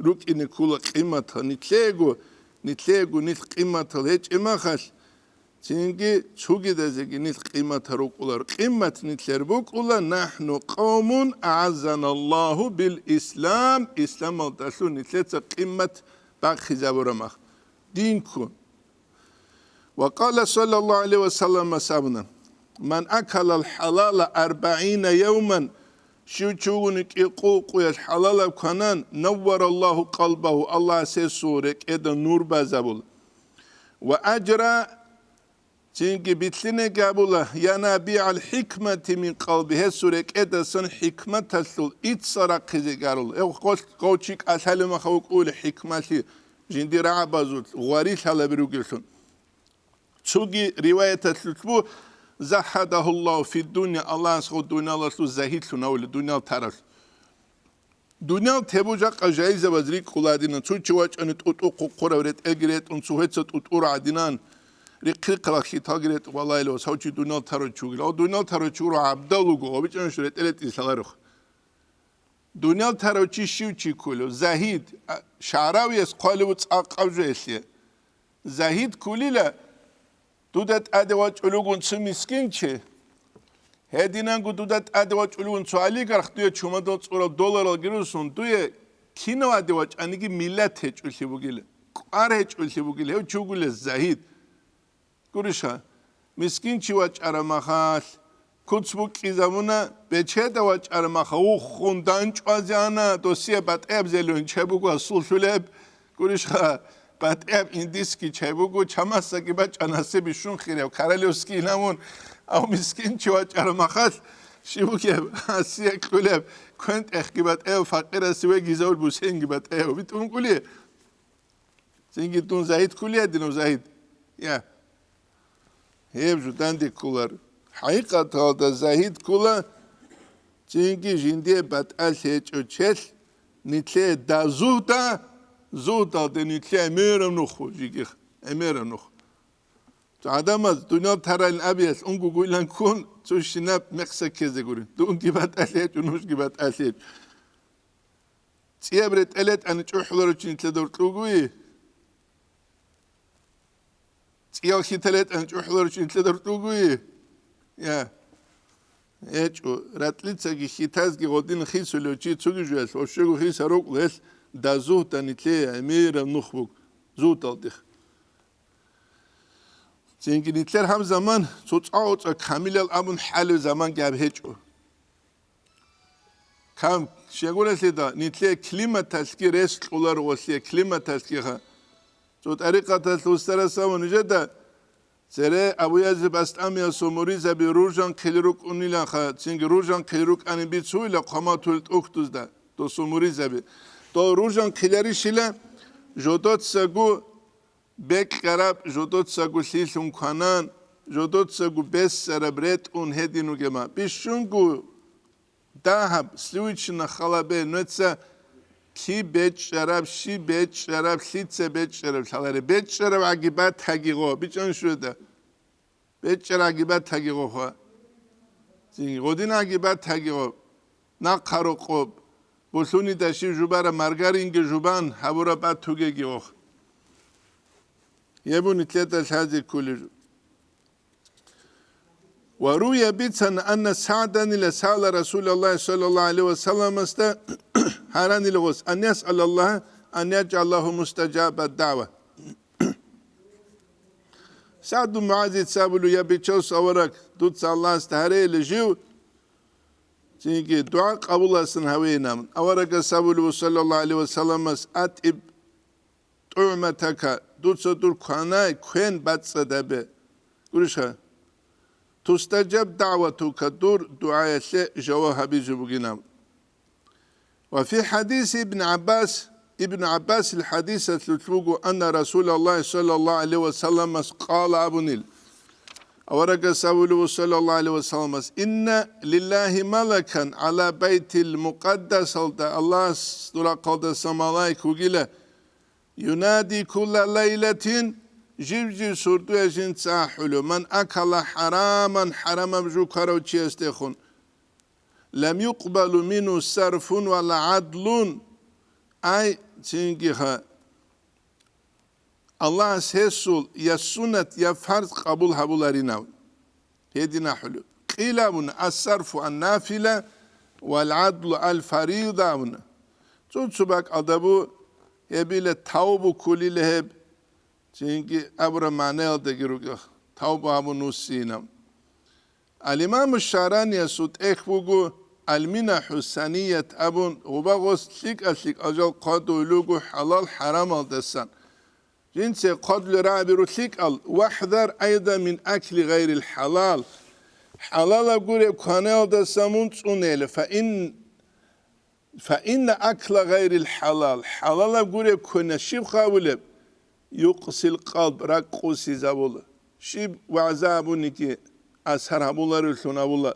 рукӀине ккола къиматал, нилъего, нилъего нилъ къиматал гьечӀеб махалъ, цинги цогидазеги нилъ къиматал рукӀулар. Къимат нилъер букӀула: «НахӀну къавмун агӀаззаналлагьу бил ислам», исламалдалъун нилъеца къимат бахъизабура мах. Дин ккун. Ва къала саллаллагьу гӀалайгьи ва саллам, абуна: «Ман акалал хӀалала арбагӀина явман», щив чи вугони кӀикъу-кӀикъуялъ хӀалалаб кванан, «наввараллагьу къалбагьу», Аллагьас гьесул рекӀеда нур базабула. Ва ажра, цинги билълъинеги абула, «янабигӀал хӀикмати мин къалби», гьесул рекӀедасан хӀикматалъул иццал рахъизе гарула. Гьев гъолъ-, гъов чи кӀалъалев маха вукӀула хӀикмалъи, жиндир рагӀабазул гъварилъалаби ругеллъун. Цоги риваяталъулъ бу: «ЗахӀадагьуллагьу фиддунья», Аллагьас гъо дуниялалъул загьидлъун гьавула, дуниял таралъ. Дуниял тебу жакъа жайзабаз рикӀкӀула гьадинан, цо чи вачӀани тӀутӀу хъухъурав ретӀелги ретӀун, цо гьеца тӀутӀура гьадинан, рихъ-рихъарал хьиталги ретӀун валайилавас гьав чи дуниял тарав чи вугила. Гьав дуниял тарав чи вуро гӀабдал вуго, гьав бичӀанаш ретӀел ретӀизлъаларухъ. Дуниял тарав чи щив чи кколев? Загьид, а, шагьравияс хъвалев цӀакъав жо гьелъе. Загьид кколила, дуда тӀаде вачӀулев вугун цо мискин чи. Гьединанго дуда тӀаде вачӀулев вугун цо олигарх дуе чумадал цӀурал долларалги русун, дуе кинав гьаде вачӀаниги миллат гьечӀолъи бугила, кӀвар гьечӀолъи бугила, гьев чи вугила Загьид. Гуриша, мискин чи вачӀараб махалъ, куц букӀизабуна, бечеда вачӀараб маха уххун данчӀвазе ана, досие батӀияб зелугьин чай буго асуллъулеб. Гурищха, батӀияб индийский чай буго, чамасаги бачӀана гьасие бищун хирав, королевский инамун, ав мискин чи вачӀараб махалъ, щиб бугеб, гьасие кьулеб, квен-тӀехги батӀев, факъирасе вегизавул бусенги батӀев, битӀун кӀули. Цинги дун Загьид ккулей гьадинав, Загьид? Я. Гьеб жо данде кколар. ХӀакъикъаталда Загьид ккола, цинги жиндие батӀалъи гьечӀо челъ, нилъее дазугьда, зугьдалде нилъее гӀемераб нух вуго, жигих, гӀемераб нух. Цо гӀадамаз дуниял таралин абиялъ унгугуйлан ккун, цо щинаб мекъса ккезе гури. Дунги батӀалъи гьечӀо, нужги батӀалъи гьечӀо. ЦӀияб ретӀел ретӀани чӀухӀуларев чи нилъеда гьоркьугуи? ЦӀиял хьитал ретӀани чӀухӀуларев чи нилъеда гьоркьугуи? Я. ГьечӀо, ратӀлицаги хьитазги гъодин хисулев чи цоги жуялъ, вообще-го хиса рокӀлъелъ дазугьда нилъее гӀемераб нух буго, зугьдалдихъ. Цинги нилъер гьаб заман цо цӀа-оцӀа камилал абун хӀалев заманги гьаб гьечӀо. Кам, щегуралъеда, нилъер климаталъги рес кьоларо, гъолъие климаталъгиха. Цо тӀарикъаталъ устарас абун нижеда, цере Абу Язид Бастамиясул муридзаби ружанхъили рукӀунилаха, цинги ружанхъили рукӀани бицуила хъаматул тӀухьдузда, досул муридзаби. Дол ружанхъиларищила жодоцаго бекьараб, жодоцаго лъилъун кванан, жодоцаго бессараб ретӀун гьедин вугема. Бищунго дагьаб, сливочный халабе, нуца лъи бечӀараб, щи бечӀараб, лъица бечӀараб лъаларе. БечӀараб гӀаги батаги гъо, бичӀан щведа. БечӀараб гӀаги батаги гъо хва. Цин гъодин гӀаги батаги гъо. Нахъа рокъоб. Булъунида щив жубараб маргаринги жубан гьабураб батугеги гъо. Гьеб нилъеда лъазе кколеб жо. Ва руя бицана анна СагӀданила сала Расулаллагь саллаллагьу гӀалайгьи ва салламасда гьаранила гъос, ан ясъалаллагьа ан яджгӀалагьу мустаджаба дагӀва. СагӀд бин МугӀазица абулев: «Я бичасул авараг, дуца Аллагьасда гьарейила жив, цинги дугӀа къабуласан гьавейин». Аварагас абулев, саллаллагьу гӀалайгьи ва салламас: «АтӀиб тӀугӀматака, дуца дур кванай, квен бацӀцӀадабе». Гурищха? «Тустаджаб дагӀватука, дур дугӀаялъе жаваб гьабизе бугинаб». Ва фи хӀадис Ибн ГӀаббас, Ибн ГӀаббасил хӀадисалъулъ буго, анна Расулаллагь саллаллагьу гӀалайгьи ва салламас къала абунил. Аварагас абулев, саллаллагьу гӀалайгьи ва салламас: «Инна лиллагьи малакан гӀала байтил мукъаддасалда, Аллагьас дурахъалдаса малаик вугила, юнади кулла лайлатин, жив-жив сордоялъ жинца ахӀулев: ман акала хӀараман, хӀарамаб жо кварав чиясдехун, лам юкъбалу мингьу сарфун ва ла гӀадлун». Ай, цинги ха, Аллагьас гьесул я суннат, я фарз къабул гьабуларинав. Гьедин ахӀулев. Къила абуна: «Ас-сарфу ан-нафила вал гӀадлу ал-фарида», абуна. Цо-цо бакӀалда бу гьебила тавбу кколила гьеб, цинги абураб магӀнаялдаги рукӀа, тавбу гьабун вуссинаб. Ал-Имаму ШагӀраниясул тӀехь буго Ал-Минаху Саният абун, гъуба гъос лъикӀа-лъикӀал жал хъвадулел руго хӀалал-хӀарамалдасан. Жинца хъвадулел рагӀаби ру лъикӀал: «Вахдар айда мин акли гъайрил хӀалал». ХӀалалаб гуреб кванаялдаса мун цӀунейила, фа ин Фа инна акла гъайрил хӀалал, хӀалалаб гуреб квена щиб хъавулеб? Юкъсил къалб, ракӀ къусизавула. Щиб вагӀза абуниги, асар гьабуларевлъун гьавула.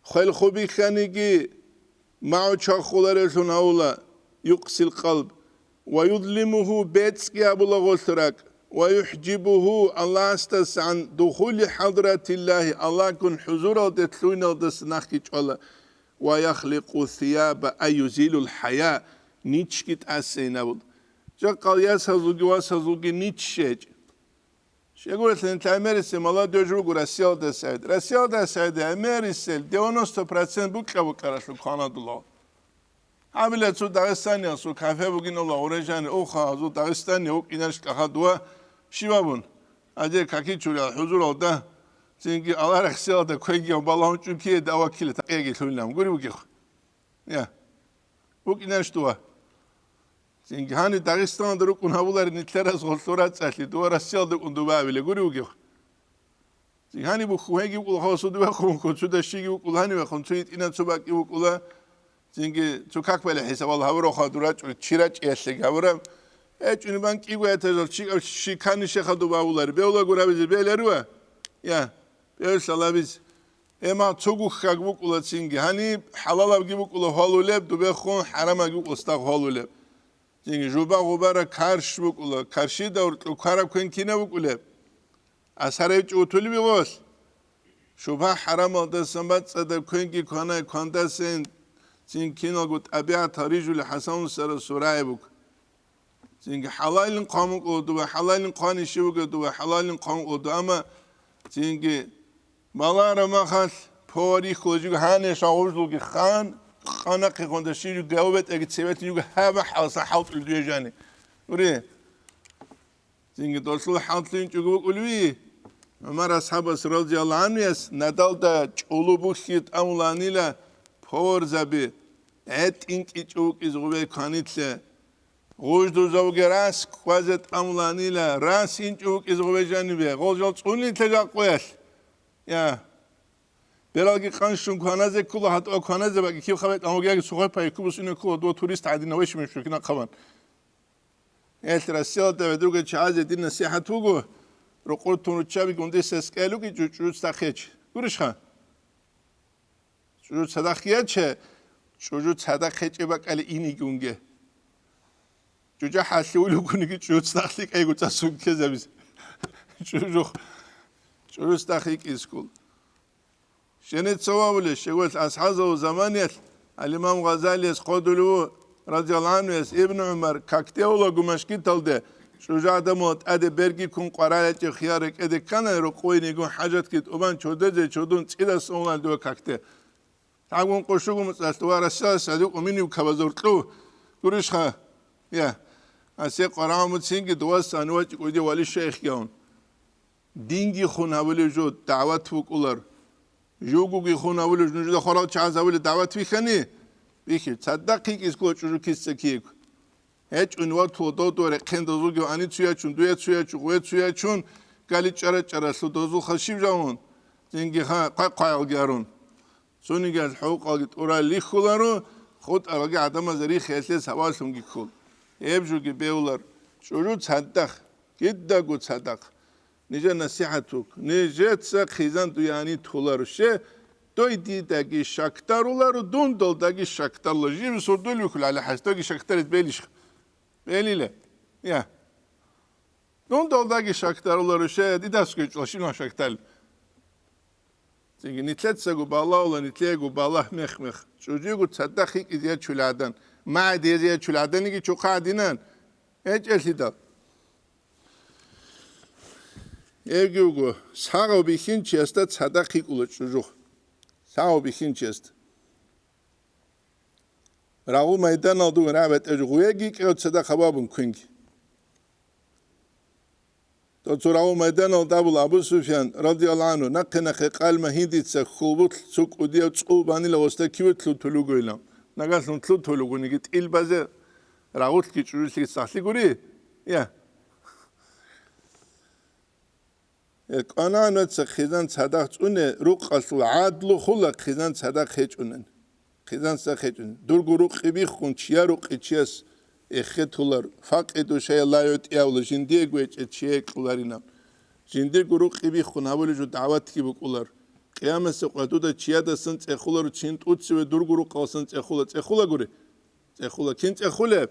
Хвел хъубихьаниги, магӀу чвахуларевлъун гьавула, юкъсил къалб. Ва юдлимугьу, бецӀги абула гъолъ ракӀ. Ва юхӀжибугьу, Аллагьасдасан, духули хӀадратиллагьи, Аллагьгун хӀузуралде лъугьиналдаса нахъги чӀвала. Ва яхликъу сияба, ай юзилул хӀая, ничги тӀасейин абун. Жакъал ясазулги васазулги нич щечӀ. Щегуралъин гӀемерисел молодёжь руго Россиялда сайд. Россиялда сайд гӀемерисел девяносто процент букьа-букьаралъур кванадула. Гьабила цо дагъистаниясул кафе бугин Аллагь гъурежани, уха, гьазул Дагъистания вукӀинарищ кӀаха дуа щиб абун? Гьадер какичурал хӀузуралда, цинги Аллагь рехсиялда квегияв балагьун чӀун киеда вакила такъеги лъугьинан гури вугев. Я. ВукӀинаш дуа. Цинги гьани Дагъистаналда рукӀун гьавулари нилъераз гъолъура цӀалъи, дуа Россиялда рукӀун дуба гьавила гури вугев. Цинги гьани бухьун гьеги вукӀула, хавасуди вахъун вукӀун, цо дашиги вукӀула, гьани вахъун, цо гьитӀина, цо бакӀи вукӀула. Цинги цо как бале хӀисабал гьавура хадура чӀури, чи рачӀиялъеги гьавура. Э, чӀунибан кӀиго этажал чи, чи канишеха дуба гьавулари, бевлаго рабизе беларива? Я, бевлъа лабизе. Гьема цо гухьаг вукӀула цинги. Гьаниб хӀалалабги букӀула гьалулеб, дубехун хӀарамаги букӀула стагъ гьалулеб. Цинги жуба-гъубара карш букӀула, каршида уркьу квараб квен кина букӀулеб? Асарай чӀутулеби гъолъ? Шубгьа-хӀарамалдасан бацӀцӀадаб квенги кванай квандасен цин киналго тӀабигӀатал рижулел ХӀасанусара сурай бук. Цинги хӀалалин хъван вукӀулдува, хӀалалин хъван иши вугедува, хӀалалин хъван вукӀулдува, амма цинги балара махалъ поварихьула жиго гьанеш гъужлуги хан, къанахъе хонда ши жуг гавбетӀаги цеветлъи жуго гьаба хӀалса хӀалтӀул дуе жани. Ури, цинги долъул хӀалтӀинчӀого вукӀулви? ГӀумар асхӀабас радияллагьу гӀанхуяс надалда чӀоло бухьи тӀамуланила поварзаби, гӀетӀ инкӀичӀев вукӀизе гъубе кванилъе. Гъуждузавги рас кквазе тӀамуланила, рас инчӀев вукӀизе гъубе жанибе, гъол жал цӀунилъе жакъуялъ. Я. Бералги къанщун кваназе ккола, гьатӀа кваназе бакӀи киб хабай тӀамугеяги сухай пай ккубусине ккола, дова турист гӀадина вешимишукина хъабан. Гьелъ Россиялда бедруга чагӀазе дир насихӀат вуго, рокъор тун руччаби гундиса скӀелуги чӀучӀуц тахъеч. Гурищха? ЧӀужу цадахъ яче, чӀужу цадахъ гьечӀеб бакӀали инигунге. ЧӀужа хӀалъи улугуниги чӀужу цадахъ лъикӀайгу цасун ккезабизе. ЧӀужу, чӀужу цадахъ икӀискул. Щеница вавуле, щегойл асхӀазул заманиялъ, ал-Имам Гъазалияс хъодулев ву, радияллагьу гӀанхуяс, Ибн ГӀумар, какде улаго машгиталде, чӀужу гӀадамал тӀаде берги ккун къваралъачӀеб хиял рекӀеде ккана, рокъойнигун хӀажатги тӀубан чодезе чодун цӀидасан уналдуга какде. Гьагун къушугу муцӀалъ ва Россиялас гӀадикъун минив кабазуркьу гурищха? Я, асе къварагӀумуцинги дувас анувачӀи кӀуди вали шейхгавун. Динги хун гьавулев жо дагӀват вукӀулар. Жугуги хун гьавулев нужда хварал чагӀаз гьавулев дагӀват вихьани? Бихьи, цадахъ йикӀиз ккола чӀужу киса киего. ГьечӀун ватула додо рехъен дозулги ани цуячун, дуе цуячун, гъуе цуячун, гали чӀара-чӀаралъу дозул хашиб жавун, зинги ха хъвай-хъваялги арун. Цунигиял хӀукъалги тӀурал лихьуларо, хутӀаралги гӀадамазда рихиялъе саваллъунги ккол. Гьеб жоги бевлар, чӀужу цадахъ, кидаго цадахъ. Нижер насихӀат вук. Нижеца хъизан дуяни толаро. Ще, дой дидаги шакдаруларо, дун долдаги шакдарла. Жив сурдул вихьул гӀали хӀасдаги шакдарит белищ? Белила. Я. Дун долдаги шакдаруларо, ще, дидасго чӀвашилан шакдал. Цинги нилъецаго балагьула, нилъего балагь мех-мех. ЧӀужиго цадахъ йикӀизе ячуладан. МагӀидезе ячуладаниги чухъа гьадинан. ГьечӀелъидал. Гьевги вуго, сагъав бихьинчиясда цадахъ йикӀула чӀужух. Сагъав бихьинчиясда. Рагъу майданалда вугин рагӀ бетӀер жо, гъуеги кӀев цадахъ гьабабун квинги. Доцо рагъу майданалда абула Абу Суфьян, радияллагьу гӀанху, нахъе-нахъе къалма гьиндица хьулбулъ цо кӀудияв цӀул банила гъосда киве лъутулугойилан. Нагалъун лъутулугониги тӀил базе рагъулъги чӀужулъги сахлъи гури? Я. Э, кӀванагӀан ваца хъизан цадахъ цӀуне, рукъалъул гӀадлу хула хъизан цадахъ гьечӀунан. Хъизан цадахъ гьечӀунан. Дурго рукъи биххун, чия рукъи чияс эхетулар, факъиду шайъа ла юътӀи абула, жиндиего гьечӀеб чияе кьоларинаб. Жиндирго рукъи биххун гьабулеб жо дагӀватги букӀулар. Къиямасеб къватӀуда чиядасан цӀехуларо, чин тӀуцеве дурго рукъаласан цӀехула. ЦӀехула гури? ЦӀехула. Кин цӀехулеб?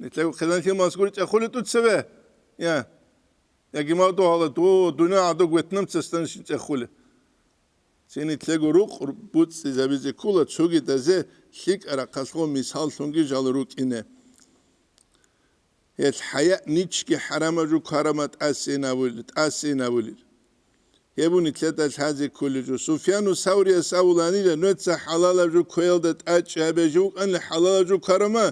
Нилъего хъизан лъималас гури цӀехулеб тӀуцеве? Я. Яги мал дугьала, дов, дунял гӀадуг ветнамцасдани щин цӀехулеб. Цинги нилъего рукъ буцӀцӀизабизе ккола цогидазе лъикӀа рахъалъго мисаллъунги жал рукӀине. Гьел хӀаяъ ничги хӀарамаб жо кварама тӀасейин абулел, тӀасейин абулел. Гьеб нилъеда лъазе кколел жо. Суфьяну Саврияс абуланила, нуца хӀалалаб жо квеялда тӀачӀи гьабе жо вукӀанила хӀалалаб жо кварама,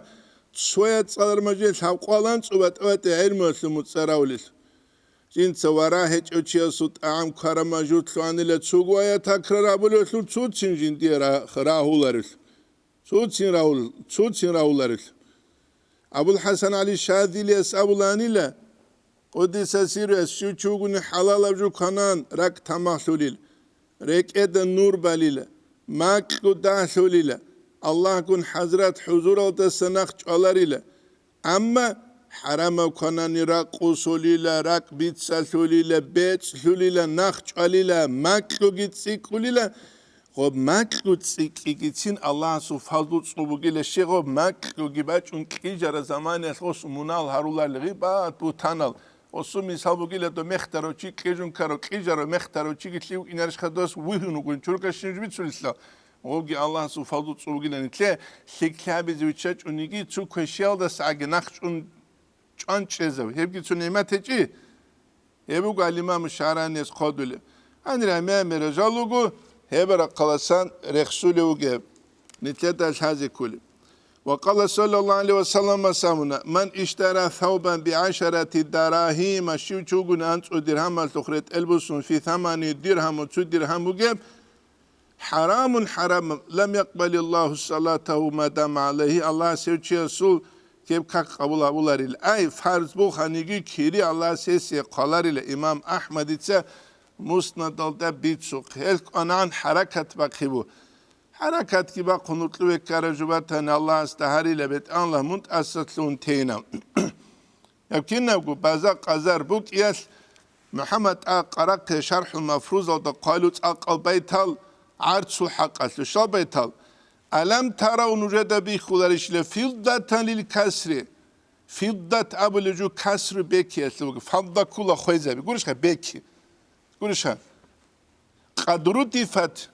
цояз цӀаларма жел гьаб къвалан цӀубатӀ-батӀи гӀелмуялъул муцӀаравлел. Жинца вара гьечӀев чиясул тӀагӀам кварама жо лъугьанила цугу ая такрар абулевлъун цуцин жиндие ра-, рагьуларел. Цуцин рагьул-, цуцин рагьуларел. Абул-ХӀасан ГӀали Шазилияс абуланила, къуддиса сирругьу, щив чи вугони хӀалалаб жо кванан, ракӀ тамахлъулел, рекӀеда нур балила, макьу дагьлъулила, Аллагьгун хӀазрат хӀузуралдаса нахъ чӀваларила, амма хӀарамаб кванани ракъусулила, ракӀ бицалъулила, бецӀлъулила, нахъ чӀвалила, макьуги цӀикӀкӀулила, гъоб макьу цӀикӀкӀигицин Аллагьасул фазлу цӀубугила, щегъоб макьуги бачӀун кьижара заманиялъ гъос мунал гьаруларел гъибат-бутанал. Гъосул мисал бугила, дов мехтарав чи кьижун ккарав, кьижарав мехтарав чиги лъив инарищха дос вугьун вугин чуркашин бицулелъул. Гъобги Аллагьасул фазлу цӀубугила нилъе, лъикӀлъи гьабизе виччачӀониги цо квешиялдасаги нахъ чӀун чӀван чӀезав, гьебги цо нигӀмат гьечӀи? Гьеб буго ал-Имаму ШагӀраниялъ хъодулеб. Гьанир гьамиамира жал руго, гьеб рахъаласан рехсулев вугеб, нилъеда лъазе кколеб. Ва къала саллаллагьу гӀалайгьи ва саллам, ва самуна: «Ман иштара саубан бигӀашарати дарагьима», щив чи вугони анцӀго диргьамалъухъ ретӀел бусун, «фи самани диргьаму», цу диргьам бугеб, «хӀарамун, хӀарам, лам якъбалиллагьу салатагьу ма дама гӀалайгьи», Аллагьас гьев чиясул гьеб как къабул гьабуларила. Ай, фарз буханиги, кири Аллагьас гьесие хъваларила. Имам АхӀмадица Муснадалда бицухъ. Гьел кӀванагӀан хӀаракат бахъи бу. ХӀаракатги бахъун гьоркьове ккараб жо батани, Аллагьасда гьарила, БетӀергьанав, мун тӀасалъугьун тейинав. Гьеб кинабго база-къазар букӀиялъ, МухӀаммад а Къарахъе ШархӀул Мафрузалда хъвалев цӀакъал байтал, гӀарцул хӀакъалъулъ щал байтал: «Алам тарав», нужеда бихьуларищила, «фиддатан лил касри», фиддат абулев жо касру бекиялъул буго, фадда ккола хвезаби, гурищха, беки, гурищха. Къад рудифат,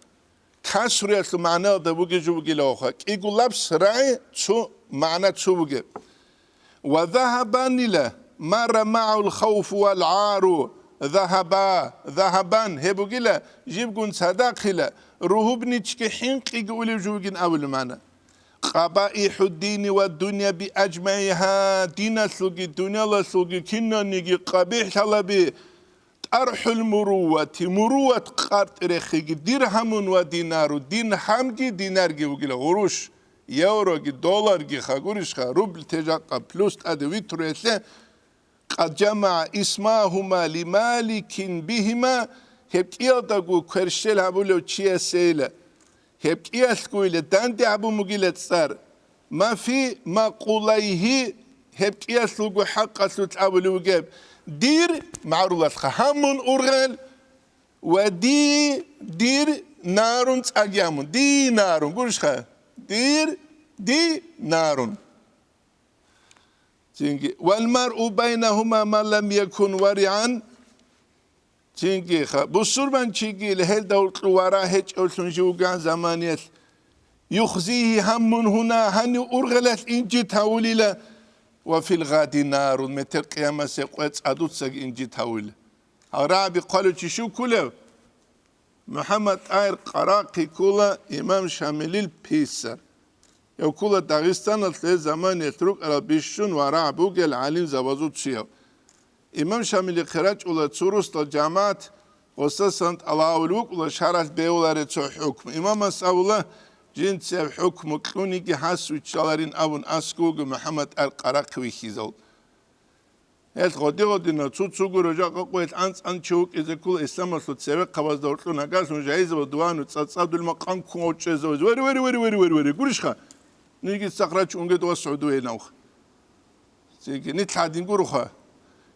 касруялъул магӀнаялда бугеб жо бугила ваха. КӀиго лапс рагӀи цо магӀна цо бугеб. Ва загьабанила, марра магӀагьул хавфу вал гӀару. Загьаба, загьабан, гьеб бугила жибгун цадахъила, ругьубничги хӀинкъиги улев жо бугин абулеб магӀна. КъабаихӀу дини ва дунъя биаджмагӀигьа, диналъулги, дунялалъулги, кинаниги къабихӀ лъалаби, ТӀархӀул муруввати, мурувват къартӀи рехиги, диргьамун ва динару, диргьамги динарги вугила, гъуруш, евроги, долларги, хагуришха, рубль те жакъа плюс тӀаде витру гьелъе, къад жамагӀа исмагьума лималикин бигьима, гьеб кӀиялдаго кверщел гьабулев чиясейила. Гьеб кӀиялъгойила данде гьабун бугила цӀар. Ма фи макъулайгьи, гьеб кӀиялъулго хӀакъалъулъ абулев вугеб: дир, магӀрулалъха, гьамун ургъел, ва ди, дир, нарун цӀаги гьамун, ди нарун, гурищха, дир, ди нарун. Цинги, вал маръу байнагьума ма лам якун варигӀан, Цинги ха-, бусурбанчиги гьелда гьоркьов вара гьечӀевлъун жив вуган заманиялъ, юхзигьи гьамун гьуна, гьанив ургъелалъ инжит гьавулила, ва фил гъади нарун, метер къиямасе къвецӀ гьадуцаги инжит гьавулила. Гьал рагӀаби хъвалев чи щив ккулев? МухӀаммад ТӀагьир Къарахъи ккула имам Шамилил писар. Гьев ккула Дагъистаналъ гьеб заманиялъ рукӀарал бищун варагӀ бугел гӀалимзабазул цояв. Имам Шамилихъе рачӀула цо росдал жамагӀат, гъосасан тӀалаб гьабулеб букӀула шаргӀалъ бегьулареб цо хӀукму. Имамас абула, жинца гьеб хӀукму кьуниги гьас виччаларин абун аскӀовги МухӀаммад ТӀагьир Къарахъи вихьизавун. Гьелъ гъоди-гъодинав цо-цо гуро жакъа къоялъ анцӀ-анцӀ чи вукӀизе ккола исламалъул цевехъабазда гьоркьор нагалъун жайзабал дуванив цӀацӀадул макъам ккун гъоркьезавизе: «Вери, вери, вери, вери, вери, вери, гурищха? Нижги цахрач унгед ва сгӀудувейнавха». Цинги нилъ гьадин гуроха.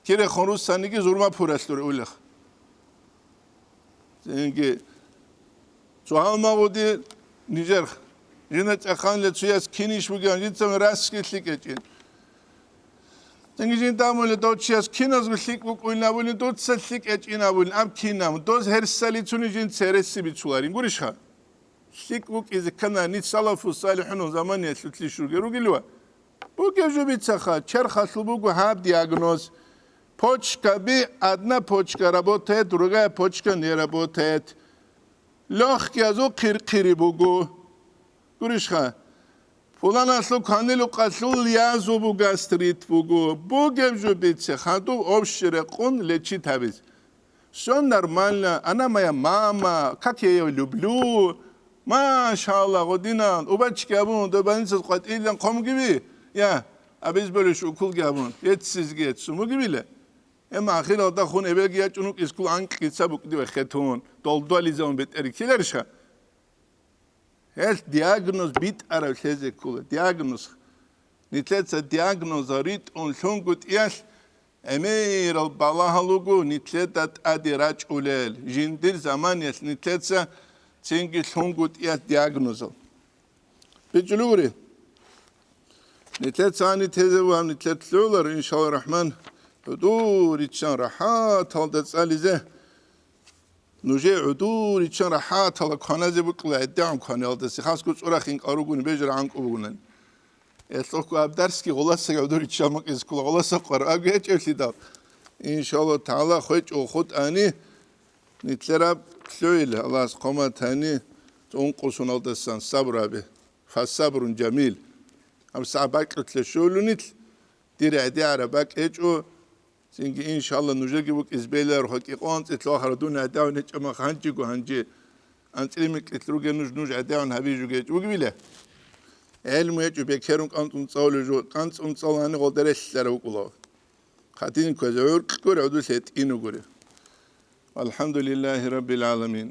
Кирехун руссаниги зурма пуралъур улех. Цинги цо гьалмагъуди нижер жина цӀеханле цояс киниш бугеян жинцан расги лъикӀечӀин. Цинги жин дамуле дов чияс киназго лъикӀ букӀуйин абулин, дуца лъикӀечӀин абулин, аб кинаб, доз гьерсалицуни жин цереси бицуларин. Гурищха? ЛъикӀ букӀизе ккана нилъ салафу салихӀунул заманиялъулъ щурге ругелва? Бугев жо бицаха, черхалъул буго гьаб диагноз. Почкаби, одна почка работает, другая почка не работает. Лёгкиязул хъирхъири буго. Гурищха? Пуланалъул кванилукъалъул язубу гастрит буго. Бугев жо бице, хадуб общий рекъон лечит гьабиз. Всё нормально, она моя мама, как я её люблю. Машалла, гъодинан, убачки абун, дой больницас къватӀилан хъомгиби? Я, обезболивающий уколги абун, еццизги еццун бугибила? Эмма ахиралда хун эбелги ячӀун вукӀискул анкьица букӀдиве хетун, долдвализавун бетӀери килариша? Гьелъ диагноз битӀарав лъезе ккола. Диагноз. Нилъеца диагнозал ритӀун лъунгутӀиялъ, гӀемерал балагьал руго нилъеда тӀаде рачӀулел, жиндир заманиялъ нилъеца цинги лъунгутӀиялъ диагнозал. БичӀулугури. Нилъеца гьаниб тезе ва нилъер лъугӀулар, иншалла рахман, гӀодор риччан рахӀаталда цӀализе. Нужее гӀодор риччан рахӀатала кваназе букӀла гӀедегӀан кваналдаса, хасго цӀурахин кӀал ругони бежарагӀанкӀ бугунан. Гьелъухъго абдарсги гъоласа гӀодор риччан букӀизе ккола, гъоласа къвар абги гьечӀеблъидал. Иншаллагь тагӀала, хвечӀо хутӀани, нилъераб лъугӀил Аллагьас хъваматани, цӀункъусуналдасан сабру гьабе. Фасабрун жамил. ГьабсагӀат бакьулъе щолунилъ, дир гӀедегӀараб бакӀ гьечӀо, цинги, иншалла, нужеги букӀиз беларухъа кӀикъоялда анцӀила ахара дун гӀедегӀун гьечӀеб мах гьанжего гьанже, анцӀила микьилъ ругел нуж, нуж гӀедегӀун гьабизе жугьечӀ бугебила. ГӀелму гьечӀо бекерун кӀанцӀун цӀалулеб жо, кӀанцӀун цӀалани гъолда релълъарав вукӀула. Хадин кквезе гӀуркьгури, гӀодулъ гьетӀинугури. АлхӀамдулиллагьи раббил гӀаламин.